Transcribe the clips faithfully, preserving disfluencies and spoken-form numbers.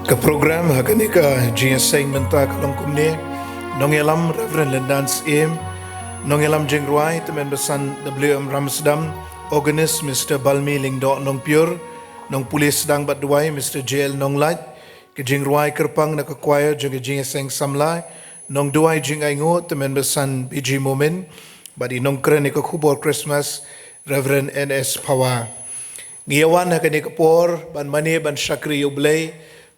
Ka program ha kane ka jingïaseng mynta ka long kumne. Nongïalam Reverend Lendan Syiem, nongïalam jingrwai Tymmen Basan W M Ramsdam, organist Mister Balmi Lyngdoh Nongpyiur, nongpule sdang bad duwai Mister J L Nonglait, ka jingrwai kyrpang na ka choir jong ka jingïaseng samla, nongduwai jingainguh Tymmen Basan B G Momin, bad i nongkren ïa ka khubor Christmas Reverend N S Phawa. Ngi ïawan ha kane ka por ban mane ban shakri ïa U Blei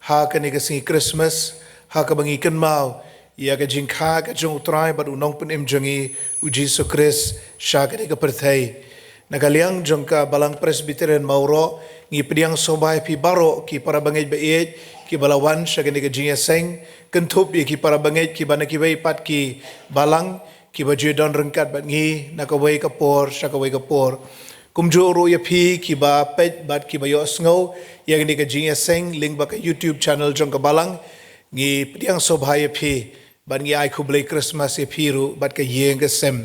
ha kane ka sngi Christmas, ha kaba ngi kynmaw ïa ka jingkha ka jong U Trai bad U Nongpynim jong ngi U Jisu Khrist sha kane ka pyrthei. Na ka liang jong ka Balang Presbyterian Mawroh, ngi pdiang sngewbha ïa phi baroh ki para bangeit ba ïeit kiba la wan sha kane ka jingïaseng, kynthup ïa ki para bangeit kiba na kiwei pat ki balang, kiba ju don ryngkat bad ngi na kawei ka por sha kawei ka por. Kumjuh ruh ïa phi kiba peit bad kiba ïohsngew ïa kane ka jingïaseng lyngba ka YouTube channel jong ka balang, ngi pdiang sngewbha ïa phi bad ngi ai khublei Christmas ïa phi ruh bad ka ïing ka sem.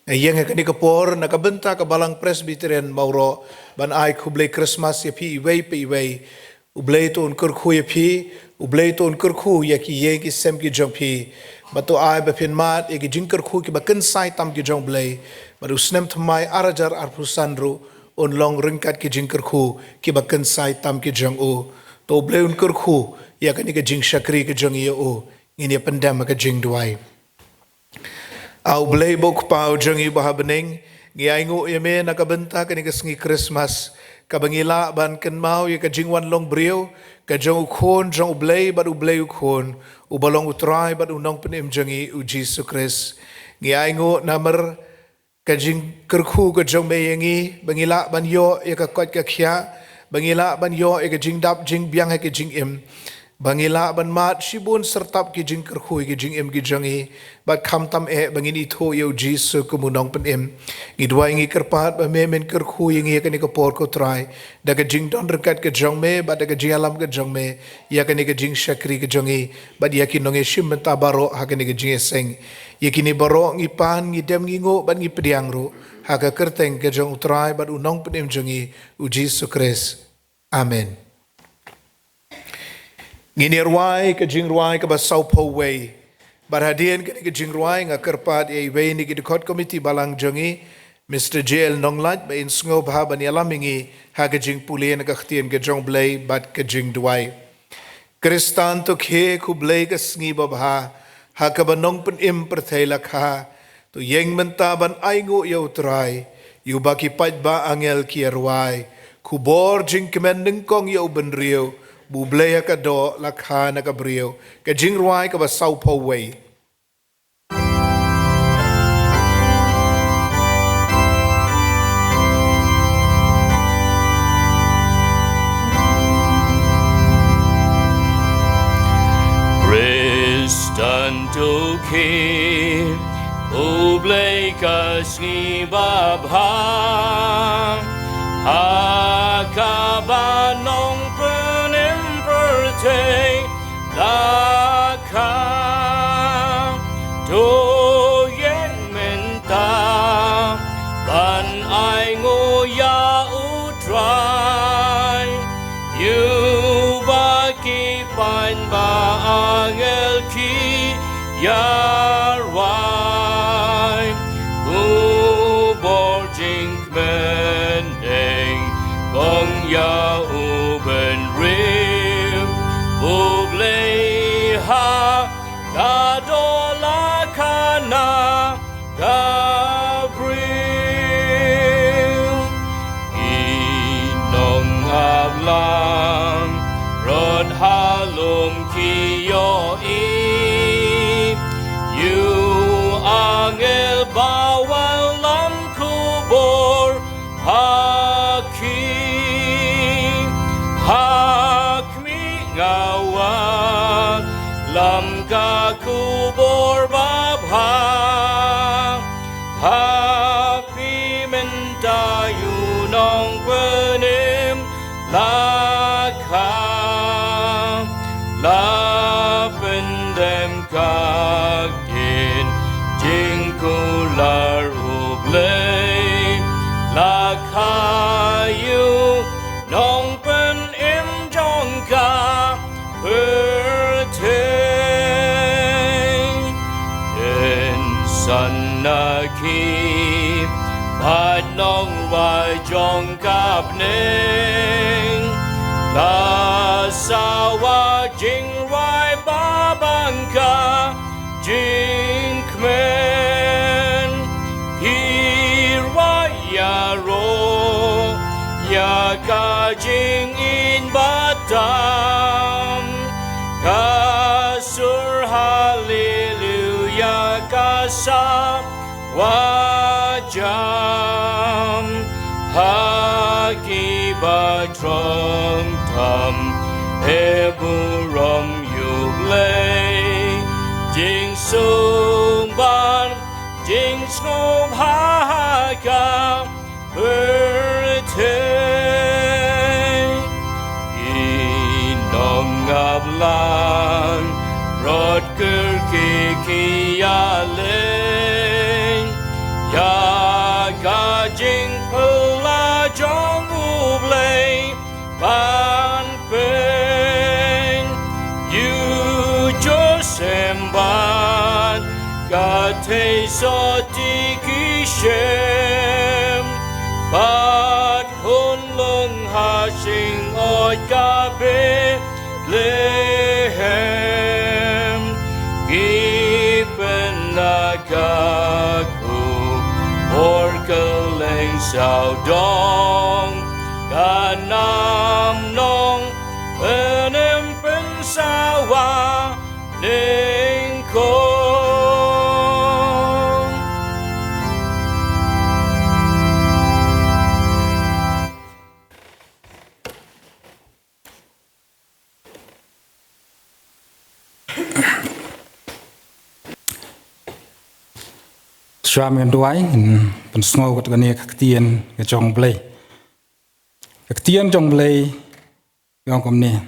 Nga ïeng ha kane ka por na ka bynta ka Balang Presbyterian Mawroh ban ai khublei Christmas ïa phi iwei pa iwei. U Blei to un kyrkhu ïa phi, U Blei to un kyrkhu ïa ki ïing ki sem ki jong phi. Bad to ai ba phin mad ïa ki jingkyrkhu kiba kynsai tam ki jong U Blei. Bad u snem thymmai ar hajar arphew san ruh un long ryngkat ki jingkyrkhu kiba kynsai tam ki jong u. To U Blei un kyrkhu ïa kane ka jingshakri ka jong ngi ïa u. Ngin ïa pyndem ha ka jingduwai. A U Blei ba U Kpa u jong ngi uba ha bneng, ngi ainguh ïa me na ka bynta kane ka sngi Christmas, kaba ngi lah ban kynmaw ïa ka jingwan long briew ka jong U Khun jong U Blei bad U Blei U Khun, uba long U Trai bad U Nongpynim jong ngi U Jisu Khrist. Ngi ainguh namar ka jingkyrkhu ka jong me ïa ngi, ba ngi lah ban ïoh ïa ka koit ka khiah, ba ngi lah ban ïoh ïa ka jingdap jingbiang ha ka jingim, ba ngi lah ban mad shibun syrtap ki jingkyrkhu ïa ka jingim ka jong ngi, bad khamtam eh ba ngin ithuh ïa U Jisu kum U Nongpynim. Ngi duwai ngi kyrpad ba me men kyrkhu ïa ngi ha kane ka por ko Trai, da ka jingdon ryngkat ka jong me bad da ka jingïalam ka jong me ïa kane ka jingshakri ka jong ngi bad ïa ki nongïashim bynta baroh ha kane ka jingïaseng. Ïa kine baroh ngi pan, ngi dem, ngi nguh bad ngi pdiang ruh ha ka kyrteng ka jong U Trai bad U Nongpynim jong ngi U Jisu Khrist. Amen. Ngin ïa rwai ka jingrwai kaba sawphew wei. Bad hadien kane ka jingrwai nga kyrpad ïa iwei na ki dkhot komiti balang jong ngi, Mister J L Nonglait, ba in sngewbha ban ïalam ïa ngi ha ka jingpule na ka ktien ka jong U Blei bad ka jingduwai. Khristan to khie, khublei ka sngi babha ha kaba Nongpynim pyrthei la kha. To ïeng mynta ban ainguh ïa U Trai, ïa uba ki paidbah angel ki ïa rwai. Khubor jingkmen nyngkong ïa u bynriew, ba U Blei ha ka doh la kha na ka briew. Ka jingrwai kaba sawphew wei. Khristan to khie, U Blei ka sngi babha ha kaba Nongpynim pyrthei la kha. To ïeng mynta ban ainguh ïa U Trai, ïa uba ki paidbah angel ki ïa rwai. Khubor jing kmen nyngkong ïa u bynriew, U Blei ha ka doh la kha na ka briew. Ki nongap lang rud ha lum ki ïohi ïa u angel ba wallam khubor ha ki. Bad nongrwai jong ka bneng, la sawa jingrwai ba bang ka jingkmen. Phi rwai ïaroh ïa ka jingim ba tam, ka sur haleluya ka sa wa jam. Ha ki ba trong tam, e burom ïa U Blei, jingsngewbha, jingsngewbha ha ka pyrthei. Ki nongap lang rot kyrkieh ki ïaleh ïa ka jingpyllait jong U Blei ban pyn. Ïa u Joseph bad ka Theisotti ki shem, bad khunlung ha shingoid ka Bethlehem. Ki pynlait ka khubor kylleng sawdong, ka nam nongpynim pynsawa nyngkong. Shuwa ngin duwai, ngin pynsngew kat kane ka ktien ka jong U Blei. Ka ktien jong U Blei ka ong kumne.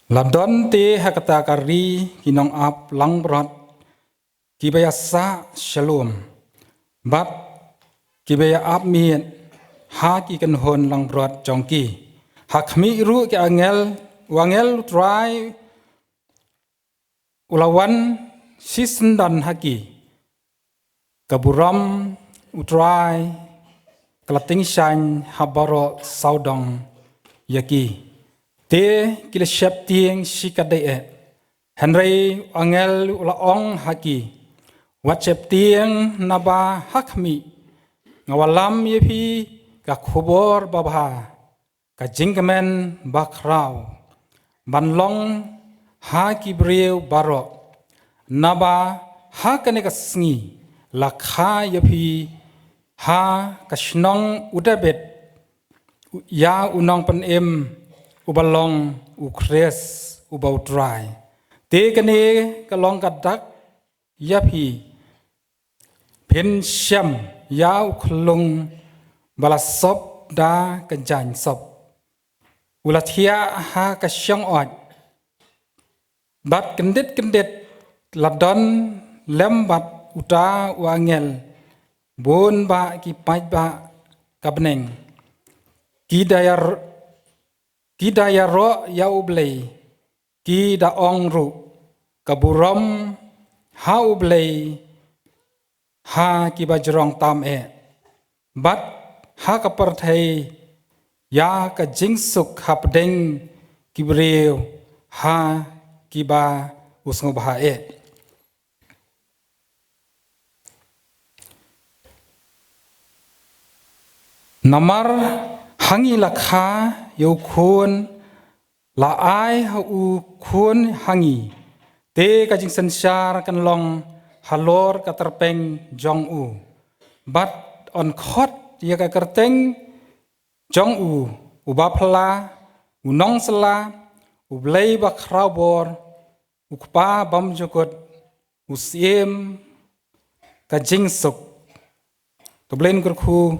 La don te ha kata ka ri ki nongap langbrot kiba ïasah shalom, bad kiba ïa ap miet ha ki kynhun langbrot jong ki. Ha khmih ruh ki angel, u angel U Trai u la wan shisyndon ha ki. Ka burom U Trai ka la tyngshaiñ ha baroh sawdong ïa ki. Te ki la sheptieng shikatdei eh. Hynrei u angel u la ong ha ki, wat sheptieng, naba ha khmih nga wallam ïa phi ka khubor babha, ka jingkmen bakhraw ban long ha ki briew baroh. Naba ha kane ka sngi la kha ïa phi ha ka shnong u Dabid ïa u nongpynim uba long U Khrist uba U Trai. Te kane ka long ka dak ïa phi, phin shem ïa u khyllung ba la sop da ka jaiñ sop. U la thiah ha ka shong-ot, bad kyndit kyndit la don lem bad uta u angel bun bah ki paidbah ka bneng, ki da ïar-, ki da ïaroh ïa U Blei, ki da ong ruh, ka burom ha U Blei ha kiba jrong tam eh, bad ha ka pyrthei ïa ka jingsuk hapdeng ki briew ha kiba u sngewbha eh. Namar ha ngi la kha ïa u khun, la ai ha u khun ha ngi, te ka jingsynshar kan long halor ka tyrpeng jong u. Bad yn khot ïa ka kyrteng jong u, U Baphylla, U Nongsylla, U Blei Bakhrawbor, U Kpa Bymjukut, U Syiem ka Jingsuk. To Blei un kyrkhu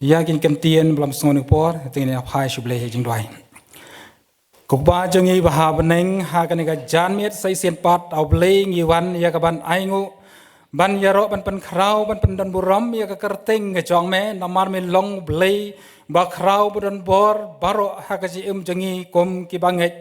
ïa kine ki ktien ba la ym sngewthuh por, te ngin ïa phai sha U Blei ha ka jingduwai. Ko Kpa jong ngi ba ha bneng, ha kane ka janmiet sa shisien pat, A Blei, ngi wan ïa ka ban ainguh, ban ïaroh, ban pynkhraw, ban pyndonburom ïa ka kyrteng ka jong me, namar me long U Blei bakhraw badonbor baroh ha ka jingim jong ngi kum ki bangeit.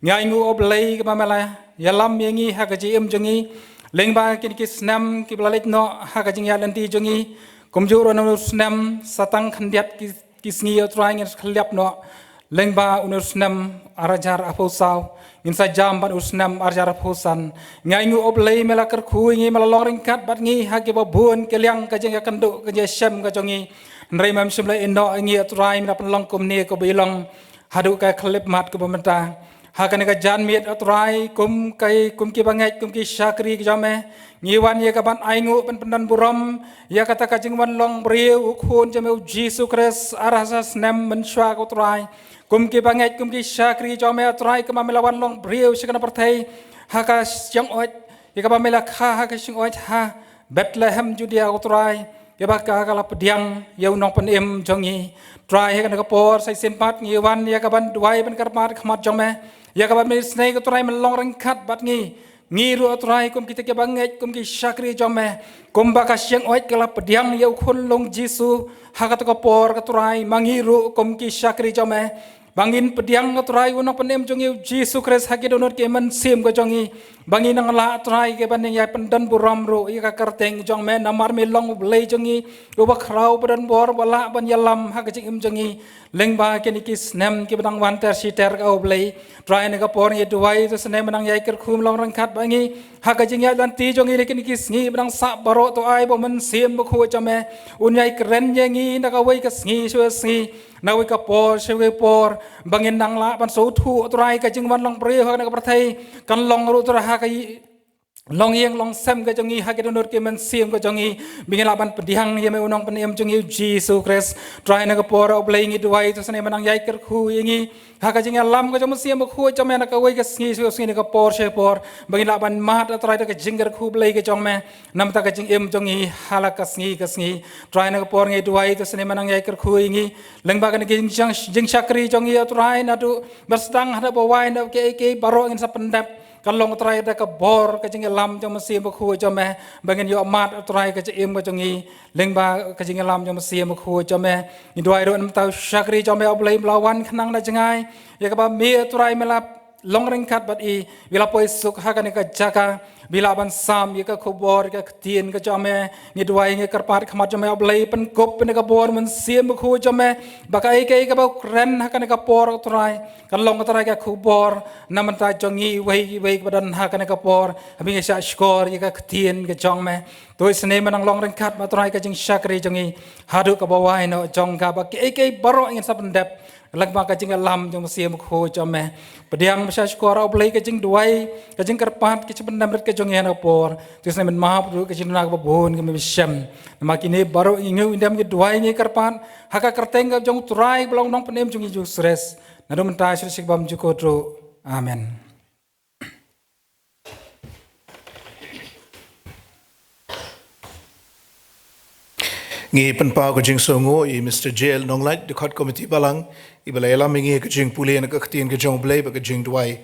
Ngi ainguh, A Blei, kaba me la ïalam ïa ngi ha ka jingim jong ngi, Lyngba kine ki snem kiba la leit noh ha ka jingïaid lynti jong ngi, kumjuh ruh na une u snem, sa tang khyndiat ki, ki sngi, ïa U Trai, ngin sa khyllap noh. Lyngba une u snem ar hajar arphew saw, ngin sa jam bad u snem ar hajar arphew san. Nga ainguh, A Blei, me la kyrkhu ïa ngi, me la long ryngkat bad ngi ha kiba bun ki liang ka jingïakynduh, ka jingïashem ka jong ngi. Hynrei mem shym la ïehnoh ïa ngi, A Trai, me la pynlong kumne kaba i long haduh ka khyllipmat kaba mynta. Ha kane ka janmiet, A Trai, kum ki, kum kiba ngeit, kum ki shakri jong me, ngi wan ïa ka ban ainguh, ban pyndonburom ïa kata ka jingwan long briew u Khun jong me, U Jisu Khrist, ar hajar snem mynshuwa, ko Trai. Kum kiba ngeit, kum ki shakri jong me, A Trai, kumba me la wan long briew sha kane ka pyrthei ha ka shyngoid, ïa kaba me la kha ha ka shyngoid ha Bethlehem Judia, ko Trai, ïa ba ka, ka la pdiang ïa u Nongpynim jong ngi. Trai, ha kane ka por sa shisien pat ngi wan ïa ka ban duwai, ban kyrpad ha khmat jong me, ïa ka ban me isynei, ko Trai, men long ryngkat bad ngi. Ngi ruh, A Trai, kum kita kiba ngeit, kum ki shakri jong me, kumba ka shyngoid ka la pdiang ïa u Khunlung Jisu ha kata ka por, ko Trai, ma ngi ruh kum ki shakri jong me, ba ngin pdiang, ko Trai, u Nongpynim jong ngi, U Jisu Khrist, ha ki dohnud ki mynsiem ka jong ngi, ba ngin nang lah, Trai, ki ban ïai pyndonburom ruh ïa ka kyrteng jong me, namar me long U Blei jong ngi, uba khraw, uba don bor, uba lah ban ïalam ha ka jingim jong ngi. Lyngba kine ki snem kiba dang wan ter shi ter, ko Blei, Trai, ha kane ka por ngi duwai, to shisien me nang ïai kyrkhu, me long ryngkat bad ngi ha ka jingïaid lynti jong ngi ha kine ki sngi ba dang sah baroh. To ai ba U Mynsiem Bakhuid jong me un ïai kren ïa ngi na kawei ka sngi sha kawei ka sngi, na kawei ka por sha kawei ka por, ba ngin nang lah ban sngewthuh, Trai, ka jingwan long briew ha kane ka pyrthei kan long ruh, Trai, ha ka i-, longïing longsem ka jong ngi, ha ki dohnud ki mynsiem ka jong ngi, ba ngin lah ban pdiang ïa me, u Nongpynim jong ngi, U Jisu Khrist. Trai, ha kane ka por, A Blei, ngi duwai, to shisien me nang ïai kyrkhu ïa ngi ha ka jingïalam ka jong U Mynsiem Bakhuid jong me na kawei ka sngi sha kawei ka sngi, na ka por sha ka por, ba ngin lah ban mad, Trai, da ka jingkyrkhu Blei ka jong me na bynta ka jingim jong ngi ha la ka sngi ka sngi. Trai, ha kane ka por ngi duwai, to shisien me nang ïai kyrkhu ïa ngi lyngba kane ka jing-, jingshakri jong ngi, Trai, naduh ba sdang haduh ba wai, naduh kiei kiei baroh ngin sa pyndep, kan long, Trai, da ka bor ka jingïalam jong U Mynsiem Bakhuid jong me, ba ngin ïoh mad, Trai, ka jingim ka jong ngi lyngba ka jingïalam jong U Mynsiem Bakhuid jong me. Ngi duwai ruh na bynta u shakri jong me, A Blei, ba la wan khnang na jngai, ïa kaba me, Trai, me la long ryngkat bad i, ba i la poi suk ha kane ka jaka, ba i lah ban sam ïa ka khubor, ïa ka ktien ka jong me. Ngi duwai, ngi kyrpad ha khmat jong me, A Blei, pynkup ïa kane ka bor Mynsiem Bakhuid jong me, ba kaei kaei kaba u kren ha kane ka por, Trai, kan long, Trai, ka khubor na bynta jong ngi iwei iwei ba don ha kane ka por, haba ngi shahshkor ïa ka ktien ka jong me. To shisien me nang long ryngkat bad, Trai, ka jingshakri jong ngi haduh kaba wai noh jong ka, ba kiei kiei baroh ngin sa pyndep lyngba ka jingïalam jong U Mynsiem Bakhuid jong me. Pdiang, ba shahshkor, A Blei, ka jingduwai, ka jingkyrpad, ka jingpyndem rit ka jong ngi ha kane ka por. To shisien men map ruh ka jingduna kaba bun, ka me ba shem. Namar kine baroh ngi ngeit, ngi dem, ngi duwai, ngi kyrpad ha ka kyrteng ka jong U Trai, ba long U Nongpynim jong ngi, U Jisu Khrist, naduh mynta sha shibun jukut ruh. Amen. Ngi pynpaw ka jingsngewnguh ïa Mister J L Nonglait, dkhot Komiti Balang, iba la ïalam ïa ngi ka jingpule na ka ktien ka jong U Blei bad ka jingduwai.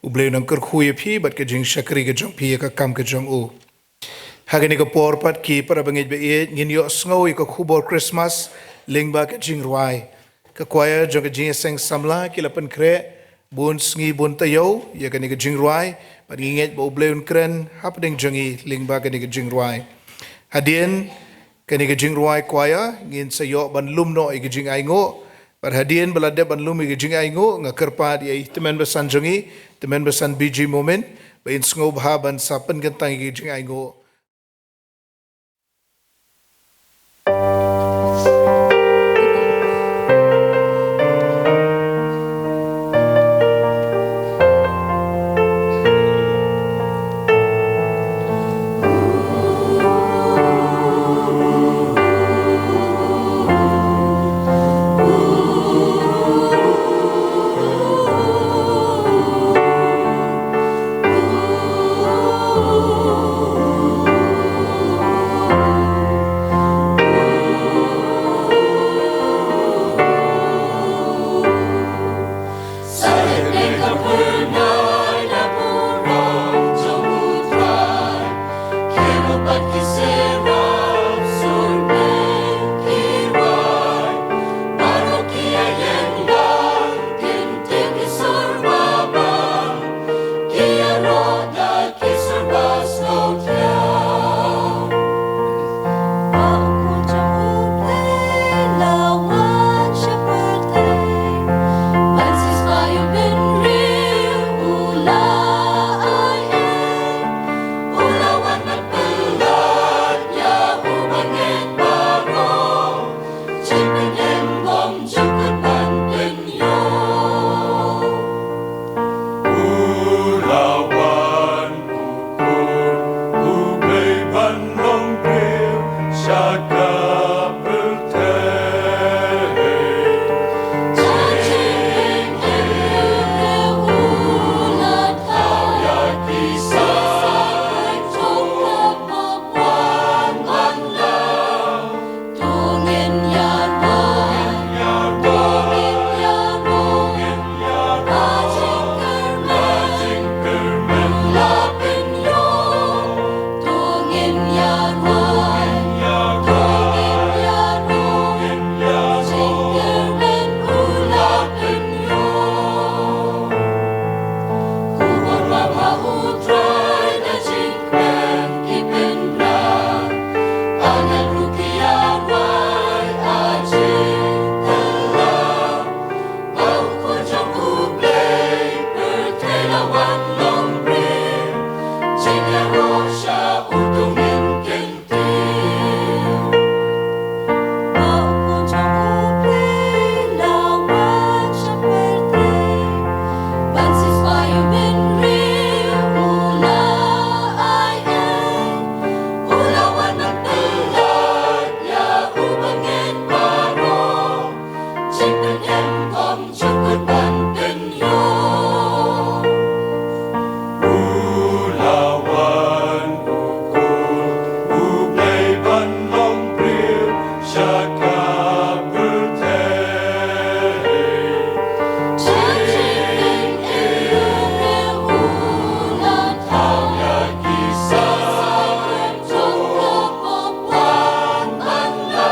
U Blei un nang kyrkhu ïa phi bad ka jingshakri ka jong phi ïa ka kam ka jong u. Ha kane ka por pat, ki para bangeit ba ïeit, ngin ïohsngew ïa ka khubor Christmas lyngba ka jingrwai. Ka choir jong ka Jingïaseng Samla ki la pynkhreh bun sngi bun taïew ïa kane ka jingrwai, bad ngi ngeit ba U Blei un kren hapdeng jong ngi lyngba kane ka jingrwai. Hadien kane ka jingrwai choir, ngin sa ïoh ban lum noh ïa ka jingainguh. Bad hadien ba la dep ban lum ïa ka jingainguh, nga kyrpad ïa i tymmen basan jong ngi, tymmen basan B G Momin, ba in sngewbha ban sa pynkyntang ïa ka jingainguh. Jukut ban pynïoh. U la wan u Khun u Blei ban long briew sha ka pyrthei. Jingim u la thaw ïa ki sa jong ka pop wan ban la.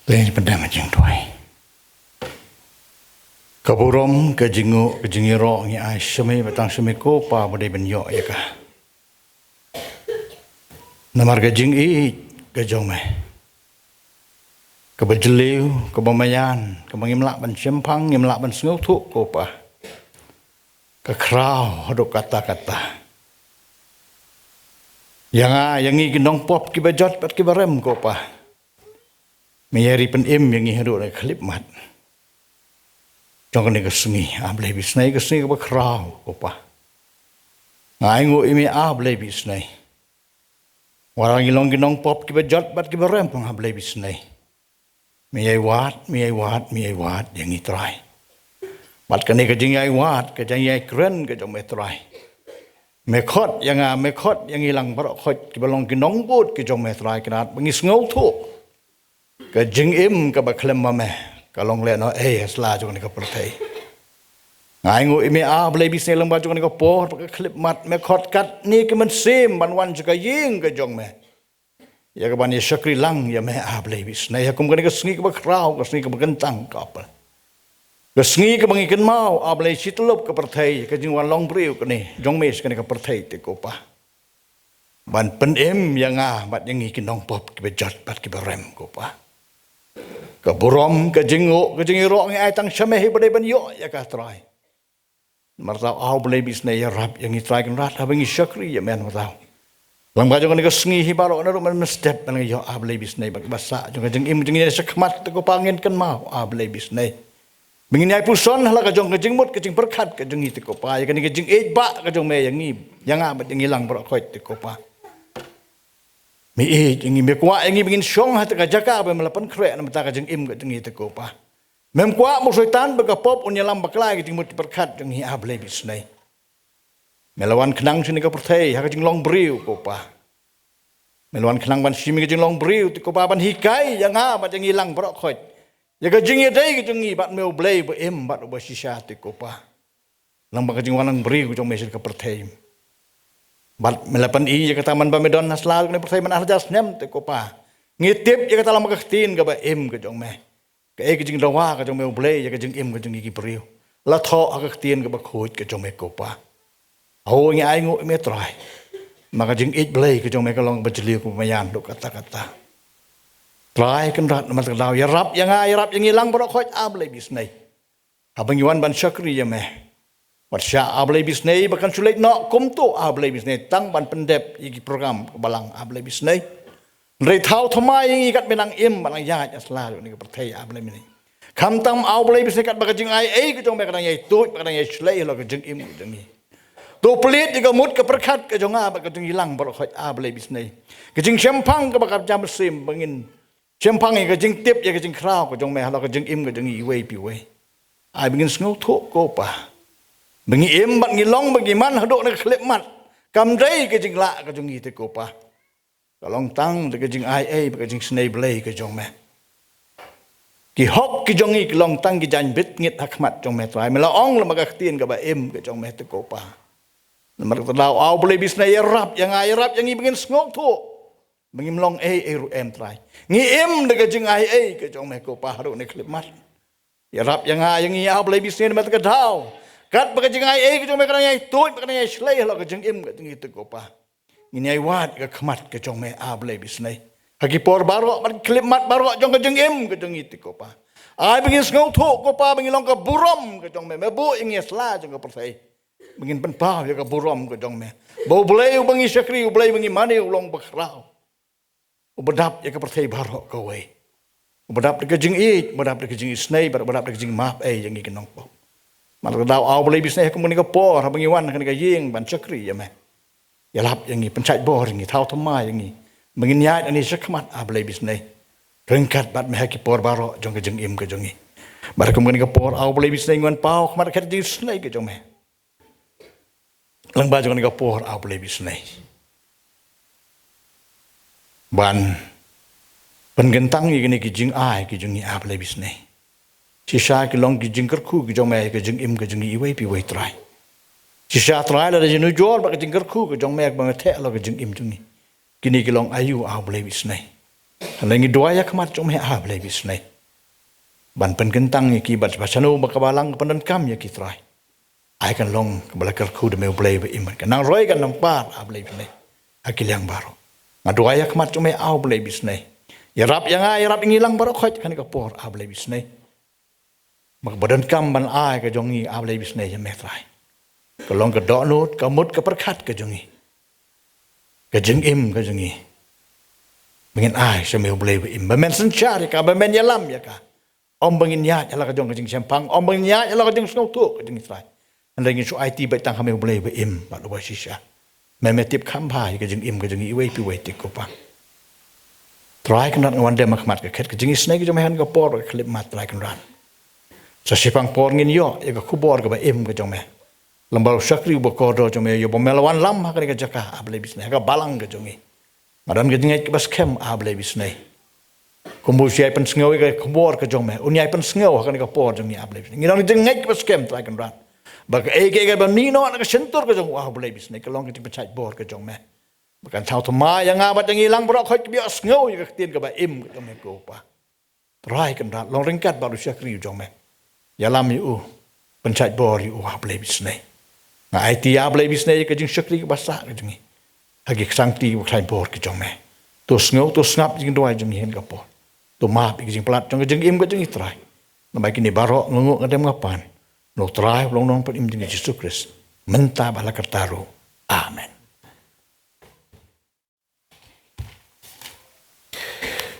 Te pyndonkam jingduwai. Ka burom, ka jingnguh, ka jingïaroh ngi ai sha me, ba tang sha me ko Pa ba dei ban ïoh ïa ka. Namar ka jingïeit ka jong me, kaba jylliew, kaba maïan, kaba ngim lah ban shemphang, ngim lah ban sngewthuh ko Pa. Ka khraw haduh katta katta. Ïa nga, ïa ngi ki nongpop kiba jot bad kiba rem ko Pa, me ïai ri pynim ïa ngi haduh ka khyllipmat jong kane ka sngi. A Blei ba isynei, ka sngi kaba khraw ko Pa. Nga ainguh ïa me, A Blei ba isynei. Wat la ngi long ki nongpop kiba jot bad kiba rem, A Blei ba isynei, me ïai wad, me ïai wad, me ïai wad ïa ngi Trai. Bad kane ka jingïai wad, ka jingïai kren ka jong me Trai, me khot ïa nga, me khot ïa ngi lang baroh khoit kiba long ki nongbud ki jong me Trai, khnang ba ngi sngewthuh ka jingim kaba khlem ma me ka long lehnohei ha sla jong kane ka pyrthei. Nga ainguh ïa me, A Blei ba isynei, lyngba jong kane ka por bad ka khyllipmat, me khot katne ki mynsiem ban wan sha ka ïing ka jong me. Ïa kaban ïa shakri lang ïa me, A Blei ba isynei, ha kum kane ka sngi kaba khraw, ka sngi kaba kyntang ka por, ka sngi kaba ngi kynmaw, A Blei, shi tyllup ka pyrthei, ka jingwan long briew kane jong me sha kane ka pyrthei te ko Pa, ban pynim ïa nga bad ïa ngi ki nongpop kiba jot bad kiba rem ko Pa. Ka burom, ka jingnguh, ka jingïaroh ngi ai tang sha me hi ba dei ban ïoh ïa ka Trai. Namar ta, A Blei ba isynei, ïarap ïa ngi Trai Kynrad haba ngi shakri ïa me namar ta. Lyngba jong kane ka sngi hi baroh, naduh mynstep ban ngi ïoh, A Blei ba isynei, bad kaba sah jong ka jingim jong ngi shakhmat te ko Pa, ngin kynmaw, A Blei ba isynei, ba ngin ïai puson ha la ka jong ka jingmut ka jingpyrkhat ka jong ngi te ko Pa, ïa kane ka jingïeit ba ka jong me ïa ngi, ïa nga bad ïa ngi lang baroh khoit te ko Pa. Me ïeit ïa ngi, me kwah ïa ngi ba ngin shong ha kata ka jaka ba me la pynkhreh namar ta ka jingim ka jong ngi te ko Pa. Mem kwah ba u Soitan ba ka pop un ïalam bakla ïa ka jingmut jingpyrkhat jong ngi, A Blei ba isynei. Me la wan khnang sha kane ka pyrthei ha ka jinglong briew ko Pa. Me la wan khnang ban shim ïa ka jinglong briew te ko Pa, ban hikai ïa nga bad ïa ngi lang baroh khoit ïa ka jingïadei ka jong ngi bad me, U Blei uba im bad uba shisha te ko Pa. Lyngba ka jingwan lang briew ka jong me sha kane ka pyrthei. Bad me la pyni ïa kata man ba me don ha sla kane ka pyrthei man ar hajar snem te ko Pa. Ngi tip ïa kata lyngba ka ktien kaba im ka jong me. Kaei ka jingdawa ka jong me U Blei ïa ka jingim ka jong ngi ki briew? La thoh ha ka ktien kaba khuid ka jong me ko Pa. Haoid ngi ainguh ïa me Trai. Ma ka jingïeit Blei ka jong me ka long kaba jylliew kaba maïan haduh katta katta. Trai Kynrad, namar kata ka daw ïarap ïa nga, ïarap ïa ngi lang baroh khoit, A Blei Bisnei. Haba ngi wan ban shakri ïa me, wat shah, A Blei Bisnei, ba kan shu leit noh kumto, A Blei Bisnei, tang ban pyndep ïa ki program ka Balang, A Blei Bisnei. Hynrei thaw thymmai ïa ngi kat ba nang im, ba nang ïaid ha sla jong kane ka pyrthei, A Blei Bisnei. Khamtam, A Blei Bisnei, kat ba ka jingai ei ka jong me ka dang ïai tuid, ba ka dang ïai shlei halor ka jingim ka jong ngi. To plie ïa ka mut ka pyrkhat ka jong nga bad ka jong ngi lang baroh khoit, A Blei Bisnei. Ka jingshemphang kaba kyrjam mynsiem, ba ngin shemphang ïa ka jingtip, ïa ka jingkhraw ka jong me halor ka jingim ka jong ngi iwei pa iwei. Ai ba ngin sngewthuh ko Pa, ba ngi im bad ngi long, ba ngi man haduh na ka khyllipmat, kam dei ka jinglah ka jong ngi te ko Pa. Ka long tang da ka jingai ei bad ka jingsnei Blei ka jong me. Ki hok ki jong ngi ki long tang ki jaiñ bit ngit ha khmat jong me Trai. Me la ong lyngba ka ktien kaba im ka jong me te ko Pa. Namar kata ka daw, A Blei Bisnei, ïarap ïa nga, ïarap ïa ngi ba ngin sngewthuh ba ngim long ei ei ruh em Trai. Ngi im da ka jingai ei ka jong me ko Pa haduh na ka khyllipmat. Ïarap ïa nga, ïa ngi, A Blei Bisnei, namar kata ka daw, kat ba ka jingai ei ka jong me ka dang ïai tuid, ba ka dang ïai shlei halor ka jingim ka jong ngi te ko Pa. Ngin ïai wad ïa ka khmat ka jong me, A Blei Bisnei, ha ki por baroh bad ki khyllipmat baroh jong ka jingim ka jong ngi te ko Pa. Ai ba ngin sngewthuh ko Pa ba ngi long ka burom ka jong me, me buh ïa ngi ha sla jong ka pyrthei ba ngin pynpaw ïa ka burom ka jong me, ba U Blei uba ngi shakri, U Blei uba ngi mane, u long uba khraw, uba dap ïa ka pyrthei baroh kawei, uba dap da ka jingïeit, uba dap da ka jingisnei, bad uba dap da ka jingmap ei ïa ngi ki nongpop. Namar kata ka daw, A Blei Bisnei, ha kum kane ka por, haba ngi wan ha kane ka ïing ban shakri ïa me, ïalap ïa ngi, pynshait bor ïa ngi, thaw thymmai ïa ngi ba ngin ïaid hangne sha khmat, A Blei Bisnei, ryngkat bad me ha ki por baroh jong ka jingim ka jong ngi. Bad ha kum kane ka por, A Blei Bisnei, ngi wan paw ha khmat ka jingsnei ka jong me lyngba jong kane ka por, A Blei Bisnei, ban pynkyntang ïa kine ki jingai ki jong ngi, A Blei Bisnei. Shisha ki long ki jingkyrkhu ki jong me ha ka jingim ka jong ngi iwei pa iwei Trai. Shisha Trai, lada jingujor bad ka jingkyrkhu ka jong me ba me theh halor ka jingim jong ngi, kine ki long aïu, A Blei Bisnei? Hynrei ngi duwai ha khmat jong me, A Blei Bisnei, ban pynkyntang ïa ki, bad ba shano ba ka Balang ka pyndonkam ïa ki Trai, ai kan long kaba la kyrkhu da me, U Blei ba im, kan nang roi kan nang par, A Blei Bisnei, ha ki liang baroh. Nga duwai ha khmat jong me, A Blei Bisnei, ïarap ïa nga, ïarap ïa ngi lang baroh khoit ha kane ka por, A Blei Bisnei, ba kaba donkam ban ai ka jong ngi, A Blei Bisnei, ïa me Trai, ka long ka dohnud, ka mut ka pyrkhat ka jong ngi, ka jingim ka jong ngi, ba ngin ai sha me, U Blei ba im, ba men synshar ïa ka, ba men ïalam ïa ka. Ym ba ngin ïaid halor ka jong ka jingshemphang, ym ba ngin ïaid halor ka jingsngewthuh ka jong ngi Trai, hynrei ngin shu aiti beit tang ha me, U Blei ba im bad uba shisha. Me, me tip kham bha ïa ka jingim ka jong ngi iwei pa iwei te ko Pa. Trai Kynrad, nga wan dem ha khmat ka khet ka jingisnei ka jong me ha kane ka por, ka khyllipmat, Trai Kynrad. Sa shiphang por ngin ïoh ïa ka khubor kaba im ka jong me lyngba u shakri uba kordor jong me, ïa uba me la wanlam ha kane ka jaka, A Blei Bisnei, ha ka Balang ka jong ngi. Nga don ka jingngeit kaba skhem, A Blei Bisnei, kumba u shai pynsngew ïa ka khubor ka jong me, un ïai pynsngew ha kane ka por jong ngi, A Blei Bisnei. Ngi don ka jingngeit kaba skhem, Trai Kynrad, ba kaei kaei kaba mih noh na ka shyntur ka jong u, A Blei Bisnei, ka long ka jingpynshait bor ka jong me, ba kan thaw thymmai ïa nga bad ïa ngi lang baroh khoit kiba ïohsngew ïa ka ktien kaba im ka jong me ko Pa. Trai Kynrad, long ryngkat bad u shakri u jong me. Ïalam ïa u, pynshait bor ïa u, A Blei Bisnei. Nga aiti, A Blei Bisnei, ïa ka jingshakri kaba sah ka jong ngi ha ki ksangti kiba khlaiñ bor ki jong me. To sngew, to sngap ïa ka jingduwai jong ngi ha kane ka por. To map ïa ka jingpalat jong ka jingim ka jong ngi Trai. Namar kine baroh nga nguh, nga dem, nga pan ha u Trai uba long u Nongpynim jong ngi Jisu Khrist, mynta bad ha la karta ruh. Amen.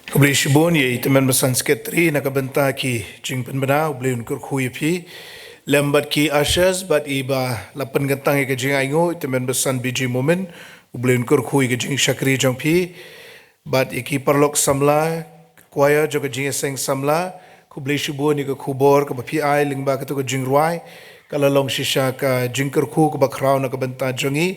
Khublei shibun ïa i Tymmen Basan Secretary na ka bynta ki jingpynbna. U Blei un kyrkhu ïa phi, lem bad ki ushers bad i ba la pynkyntang ïa ka jingainguh, i Tymmen Basan B G Momin. U Blei un kyrkhu ïa ka jingshakri jong phi, bad ïa ki paralok samla, choir jong ka Jingïaseng Samla. Khublei shibun ïa ka khubor kaba phi ai lyngba kato ka jingrwai. Ka la long shisha ka jingkyrkhu kaba khraw na ka bynta jong ngi.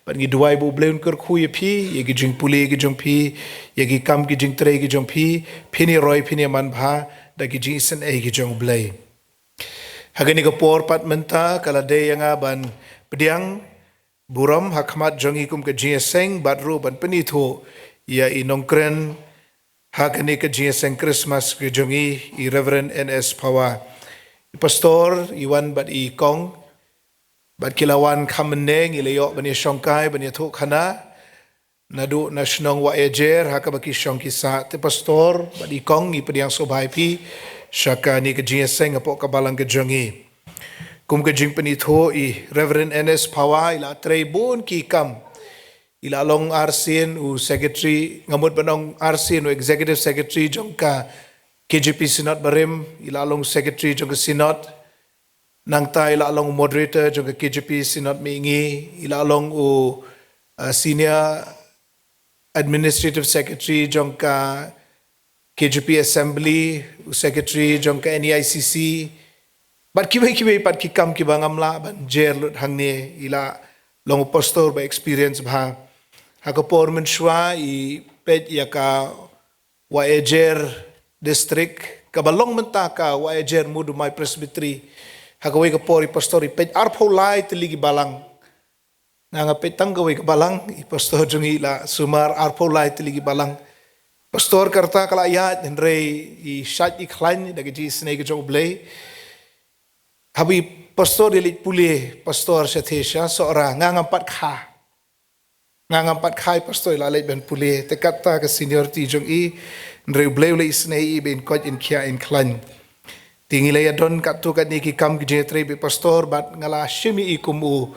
Bad ngi duwai ba U Blei un kyrkhu ïa phi, ïa ki jingpule ki jong phi, ïa ki kam ki jingtrei ki jong phi. Phin ïa roi, phin ïa man bha da ki jingisynei ki jong U Blei. Ha kane ka por pat mynta, ka la dei ïa nga ban pdiang burom ha khmat jong ngi kum ka Jingïaseng, bad ruh ban pynithuh ïa i Nongkren ha kane ka jingïaseng Christmas ka jong i, i Reverend N S Phawa. I pastor i wan bad i kong, bad ki la wan kham mynne, ngi la ïoh ban ïashongkai, ban ïathuhkhana naduh na shnong Wahiajer ha kaba ki shong ki sah. Te pastor bad i kong, ngi pdiang sngewbha ïa phi sha kane ka jingïaseng hapoh ka balang ka jong i. Kum ka jingpynithuh, i Reverend N S Phawa i la trei bun ki kam. I la long arsien u secretary, nga mut ban ong arsien u executive secretary jong ka K J P Synod barim. I la long secretary jong ka Synod. Nangta i la long moderator jong ka K J P Synod mihngi. I la long u, uh, senior administrative secretary jong ka K J P Assembly, u secretary jong ka N E I C C, bad kiwei kiwei pat ki kam kiba ngam lah ban jer lut hangne. I la long u pastor ba experience bha. Ha ka por mynshuwa i peit ïa ka Wahiajer district, kaba long mynta ka Wahiajer Mudumai Presbytery. Ha kawei ka por i pastor i peit arphew lai tylli ki balang. Nga, nga peit tang kawei ka balang, i pastor jong i la sumar arphew lai tylli ki balang. Pastor, ka rta ka la ïaid, hynrei i shait i khlaiñ da ka jingisynei ka jong U Blei. Haba i pastor i leit pule, pastor, sha thie sha Sohra, nga ngam pat kha. Nga ngam pat kha, i pastor i la leit ban pule. Te katta ka seniority jong i, hynrei U Blei u la isynei ïa i ba in koit, in khiah, in khlaiñ. Te ngi la ïadon katto katne ki kam ki jingïatrei bad i pastor, bad nga la shim ïa i kum u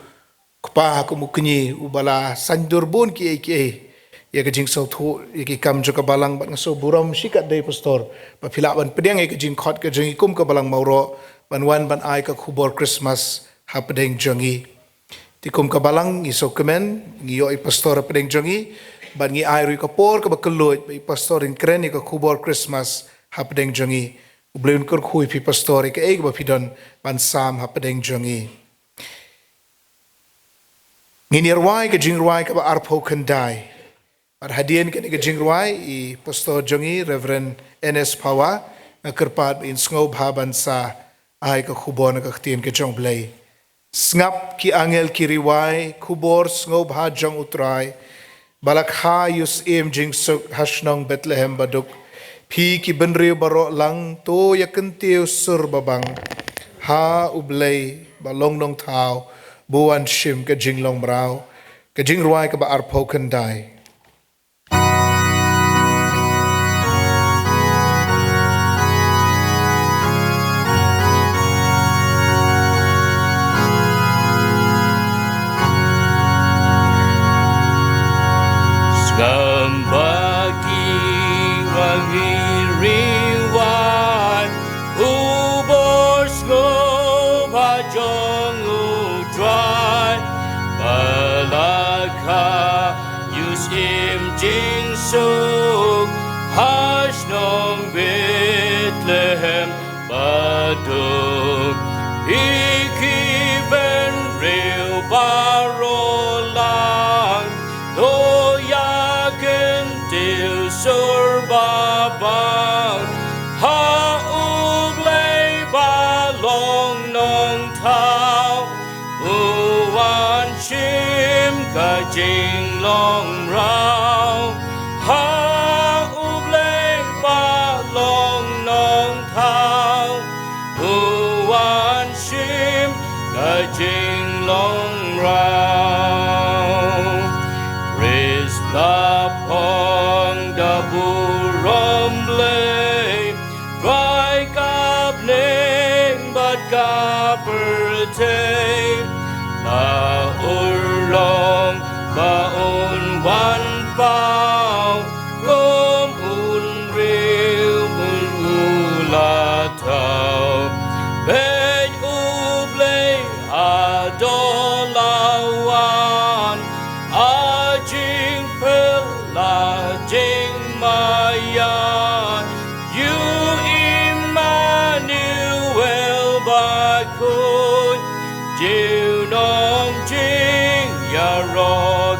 kpa, kum u kñi uba la saiñdur bun kiei kiei ïa ka jingsngewthuh ïa ki kam jong ka balang. Bad nga sngewburom shikatdei, pastor, ba phi lah ban pdiang ïa ka jingkhot ka jong i kum ka balang Mawroh ban wan ban ai ka khubor Christmas hapdeng jong i. Te kum ka balang ngi sngewkmen, ngi ïoh i pastor hapdeng jong i, bad ngi ai ruh ïa ka por kaba kylluid ba i pastor in kren ïa ka khubor Christmas hapdeng jong i. U Blei un kyrkhu ïa phi, pastor, ïa kaei kaba phi don ban sam hapdeng jong i. Ngin ïa rwai ka jingrwai kaba arphew khyndai. Bad hadien kane ka jingrwai, i pastor jong i, Reverend N S Phawa, nga kyrpad ba in sngewbha ban sa ai ka khubor na ka ktien ka jong U Blei. Sngap, ki angel ki rwai khubor sngewbha jong U Trai, ba la kha ïa u syiem jingsuk ha shnong Bethlehem baduk. Phi ki bynriew baroh lang, to ïa kyntiew sur babang ha U Blei ba long Nongthaw, ba u wan shim ka jinglong mraw. Ka jingrwai kaba arphew khyndai. Sngewbha ki wangi rwai khubor sngewbha jong U Trai, ba la kha ïa u syiem jingsuk ha shnong Bethlehem baduk. Phi ki bynriew baroh lang, to ïa kyntiew sur babang ha U Blei ba long Nongthaw, u wan shim ka jinglong mraw. Ha U Blei ba long Nongthaw, u wan shim ka jinglong mraw. Khrist la phong da burom Blei, Trai ka bneng bad ka pyrthei. La urlong ba un wan paw kum u briew, bun u la thaw. Peit, U Blei haduh la wan, a jingphylla jingmaïan. U Immanuel Bakhuid, junom jingïaroh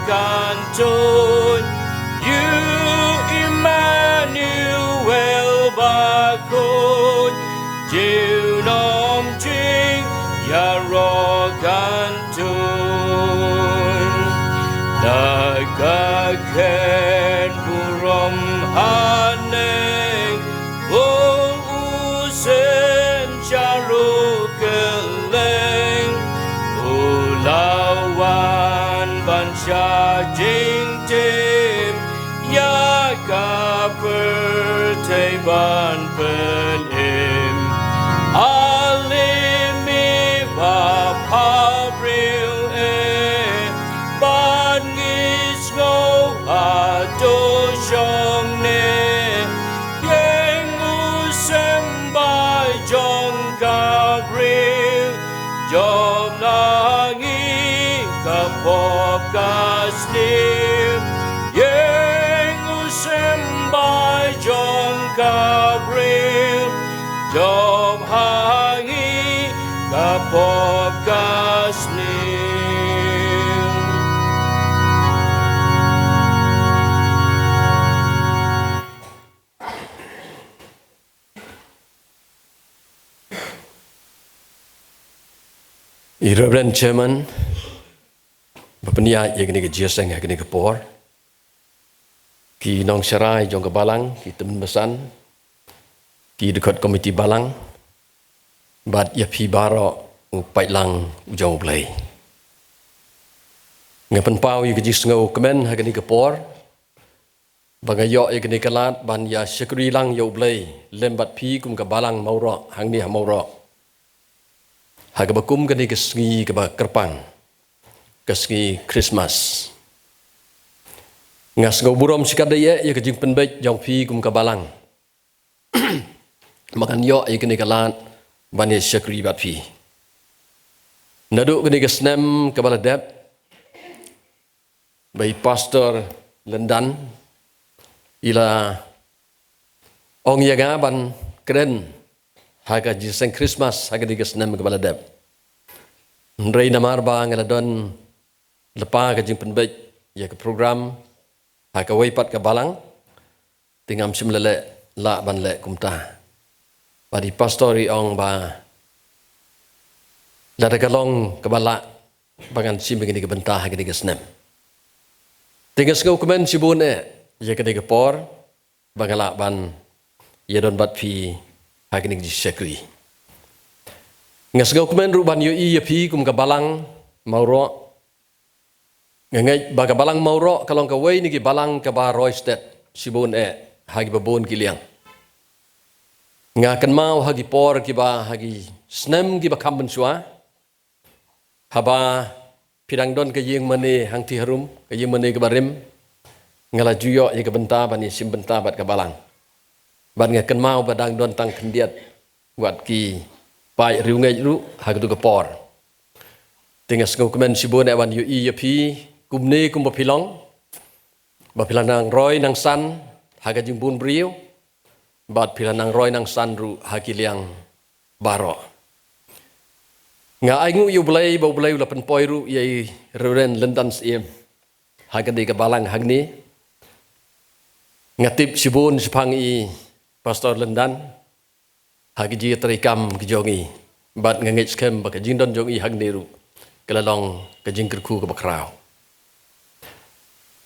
kan tuid. U Immanuel Bakhuid, junom jingïaroh kan tuid. Na ka kynburom hangne Briew, jop ha ngi ka pop ka sniew, ïeng u symbai jong ka briew, jop ha ngi ka pop ka sniew. I Reverend Chairman, ba pynïaid ïa kane ka jingïaseng ha kane ka por. Ki nongshakri jong ka balang, ki tymmen basan, ki dkhot komiti balang, bad ïa phi baroh u paidlang u jong U Blei. Nga pynpaw ïa ka jingsngewkmen ha kane ka por, ba nga ïoh ïa kane ka lad ban ïa shakri lang ïa U Blei lem bad phi kum ka balang Mawroh hangne ha Mawroh, ha kaba kum kane ka sngi kaba kyrpang, ka sngi Christmas. Nga sngew burom shikatdei ïa ka jingpynbeit jong phi kum ka balang, ba ngan ïoh ïa kane ka lad ban ïa shakri bad phi. Naduh kane ka snem kaba la dep, ba i Pastor Lyndan i la ong ïa nga ban kren ha ka jingïaseng Christmas ha kane ka snem kaba la dep. Hynrei namar ba nga la don lypa ka jingpynbeit ïa ka program ha kawei pat ka balang, te ngam shym la leh, lah ban leh kumta. Bad i Pastor i ong ba lada ka long kaba lah, ba ngan shim ïa kane ka bynta ha kane ka snem. Te nga sngewkmen shibun eh ïa kane ka por, ba nga lah ban ïa don bad phi ha kane ka jingshakri. Nga sngewkmen ruh ban ïohi ïa phi kum ka balang Mawroh. Nga ngeit ba ka balang Mawroh ka long kawei na ki balang kaba roi stet shibun eh ha kiba bun ki liang. Nga kynmaw ha ki por kiba, ha ki snem kiba kham mynshuwa, haba phi dang don ka ïingmane hangtei harum, ka ïingmane kaba rim, nga la ju ïoh ïa ka bynta ban ïa shim bynta bad ka balang. Bad nga kynmaw ba dang don tang khyndiat wat ki paid riewngeit ruh ha katu ka por. Te nga sngewkmen shibun eh ban ïohi ïa phi kumne kumba phi long, ba phi la nang roi nang san ha ka jingbun briew, bad phi la nang roi nang san ruh ha ki liang baroh. Nga ainguh ïa U Blei ba U Blei u la pynpoi ruh ïa i Reverend Lyndan Syiem ha kane ka balang hangne. Nga tip shibun shaphang i Pastor Lyndan ha ki jingïatreikam ki jong i, bad nga ngeit skhem ba ka jingdon jong i hangne ruh ka la long ka jingkyrkhu kaba khraw.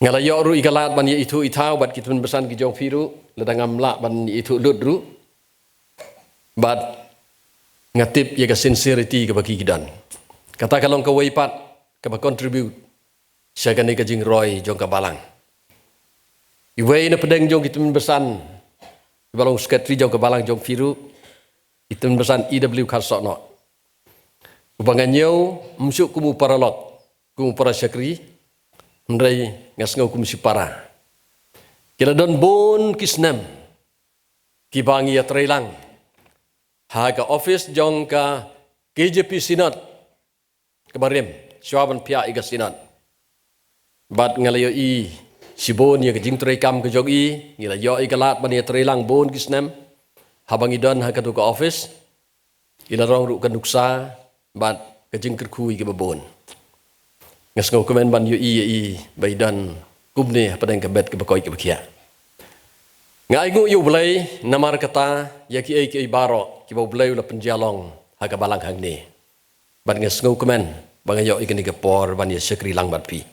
Nga la ïoh ruh ïa ka lad ban ïa ithuh ithaw bad ki tymmen basan ki jong phi ruh, lada ngam lah ban ïa ithuh lut ruh. Bad nga tip ïa ka sincerity kaba ki ki don. Kata ka long kawei pat kaba contribute sha kane ka jingroi jong ka balang. Iwei na pdeng jong ki tymmen basan, iba long secretary jong ka balang jong phi ruh, i tymmen basan E W Kharsohnoh, uba nga ñiew ym shuh kum u paralok, kum u para shakri, hynrei nga sngew kum u shipara. Ki la don bun ki snem kiba ngi ïatreilang ha ka office jong ka K J P Synod kaba rim, shuwa ban phiah ïa ka Synod. Bad nga la ïohi shibun ïa ka jingtreikam ka jong i, ngi la ïoh ïa ka lad ban ïatreilang bun ki snem. Haba ngi don ha katu ka office, i la rong ruh ka nuksa bad ka jingkyrkhu ïa kiba bun. Nga sngewkmen ban ïohi ïa i ba i don kumne hapdeng ka met kaba koit kaba khiah. Nga ainguh ïa U Blei namar kata, ïa kiei kiei baroh kiba U Blei u la pynjia long ha ka balang hangne. Bad nga sngewkmen ba nga ïoh ïa kane ka por ban ïa shakri lang bad phi.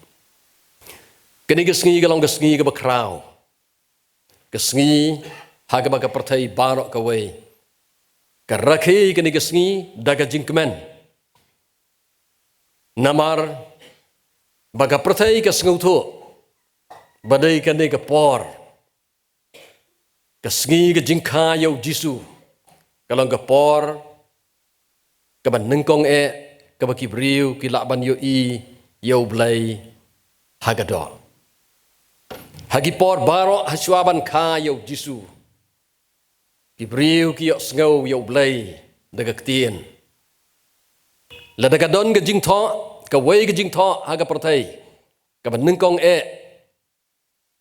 Kane ka sngi ka long ka sngi kaba khraw, ka sngi ha kaba ka pyrthei baroh kawei ka rakhe ïa kane ka sngi da ka jingkmen. Namar ba ka pyrthei ka sngewthuh ba dei kane ka por, ka sngi ka jingkha ïa U Jisu, ka long ka por kaba nyngkong eh kaba ki briew ki lah ban ïohi ïa U Blei ha ka doh. Ha ki por baroh hashuwa ban kha ïa U Jisu, ki briew ki ïohsngew ïa U Blei da ka ktien. Lada ka don ka jingthoh, kawei ka jingthoh ha ka pyrthei kaba nyngkong eh,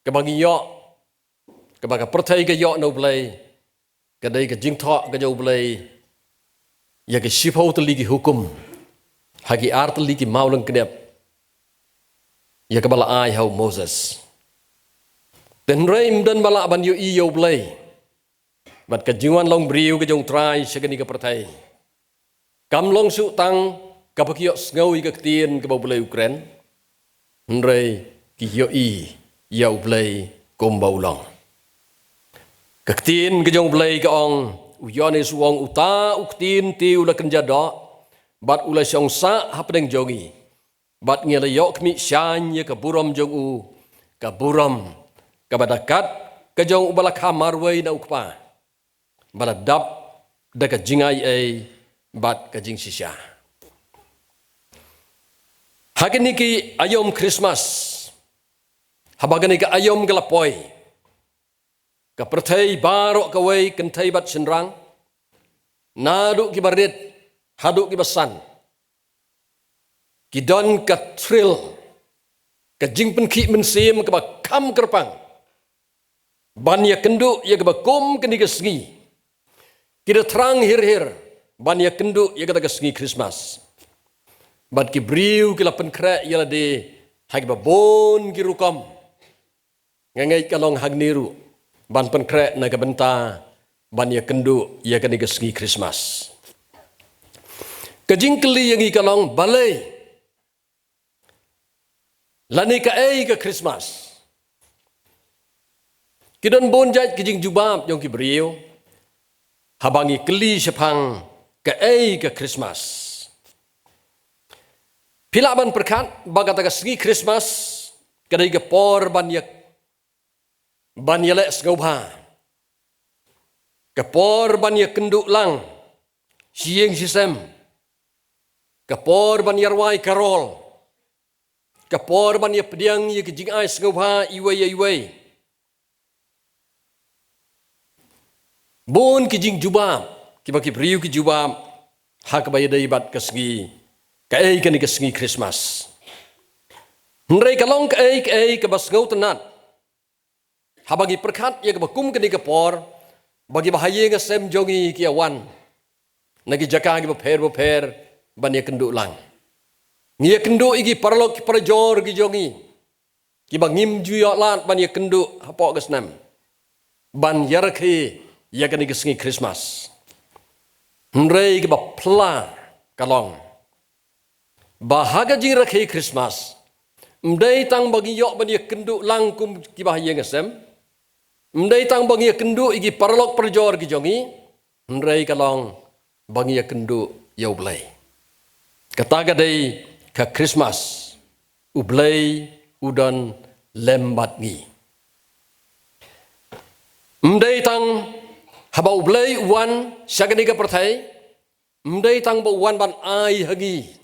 kaba ngi ïoh, kaba ka pyrthei ka ïoh na U Blei, ka dei ka jingthoh ka jong U Blei ïa ki shiphew tylli ki hukum ha ki ar tylli ki mawlyngknep, ïa kaba la ai ha u Moses. Hynrei ym don ba lah ban ïohi ïa U Blei bad ka jingwan long briew ka jong U Trai sha kane ka pyrthei. Kam long shuh tang kaba ki ïohsngew ïa ka ktien kaba U Blei u kren, hynrei ki ïohi ïa U Blei kumba u long. Ka ktien ka jong U Blei ka ong, u Ïoannis u ong, uta u ktien te u la kynja doh bad u la shong sah hapdeng jong ngi, bad ngi la ïoh khmih shaiñ ïa ka burom jong u, ka burom kaba da kat ka jong uba la kha marwei na u Kpa, ba la dap da ka jingaiei bad ka jingshisha. Ha kine ki aïom Christmas, haba kane ka aïom ka la poi, ka pyrthei baroh kawei, kynthei bad shynrang, naduh kiba rit haduh kiba san, ki don ka thrill, ka jingpynkhih mynsiem kaba kham kyrpang ban ïakynduh ïa kaba kum kane ka sngi. Ki da thrang hir hir ban ïakynduh ïa kata ka sngi Christmas. Bad ki briew ki la pynkhreh ïa lade ha kiba bun ki rukom. Nga ngeit ka long hangne ruh ban pynkhreh na ka bynta ban ïakynduh ïa kane ka sngi Christmas. Ka jingkylli ïa ngi ka long, balei lane kaei ka Christmas? Ki don bun jait ki jingjubab jong ki briew haba ngi kylli shaphang kaei ka Christmas. Phi lah ban pyrkhat ba kata ka sngi Christmas ka dei ka por ban ïa, ban ïaleh sngewbha, ka por ban ïakynduh lang shi ïing shi sem, ka por ban ïarwai karol, ka por ban ïapdiang ïa ki jingai sngewbha iwei ïa iwei. Bun ki jingjubab kiba ki briew ki jubab ha kaba ïadei bad ka sngi, kaei kane ka sngi Christmas. Hynrei ka long kaei kaei kaba sngewtynnat haba ngi pyrkhat ïa kaba kum kane ka por ba kiba ha ïing ha sem jong ngi ki ïa wan na ki jaka kiba pher ba pher ban ïakynduh lang. Ngi ïakynduh ïa ki paralok ki parajor ki jong ngi kiba ngim ju ïoh lad ban ïakynduh hapoh ka snem ban ïarakhe ïa kane ka sngi Christmas. Hynrei kaba phylla ka long ba ha ka jingrakhe Christmas, ym dei tang ba ngi ïoh ban ïakynduh lang kum kiba ha ïing ha sem, ym dei tang ba ngi ïakynduh ïa ki paralok parajor ki jong ngi, hynrei ka long ba ngi ïakynduh ïa U Blei. Kata ka dei ka Christmas, U Blei u don lem bad ngi. Ym dei tang haba U Blei u wan sha kane ka pyrthei, ym dei tang ba u wan ban ai ha ngi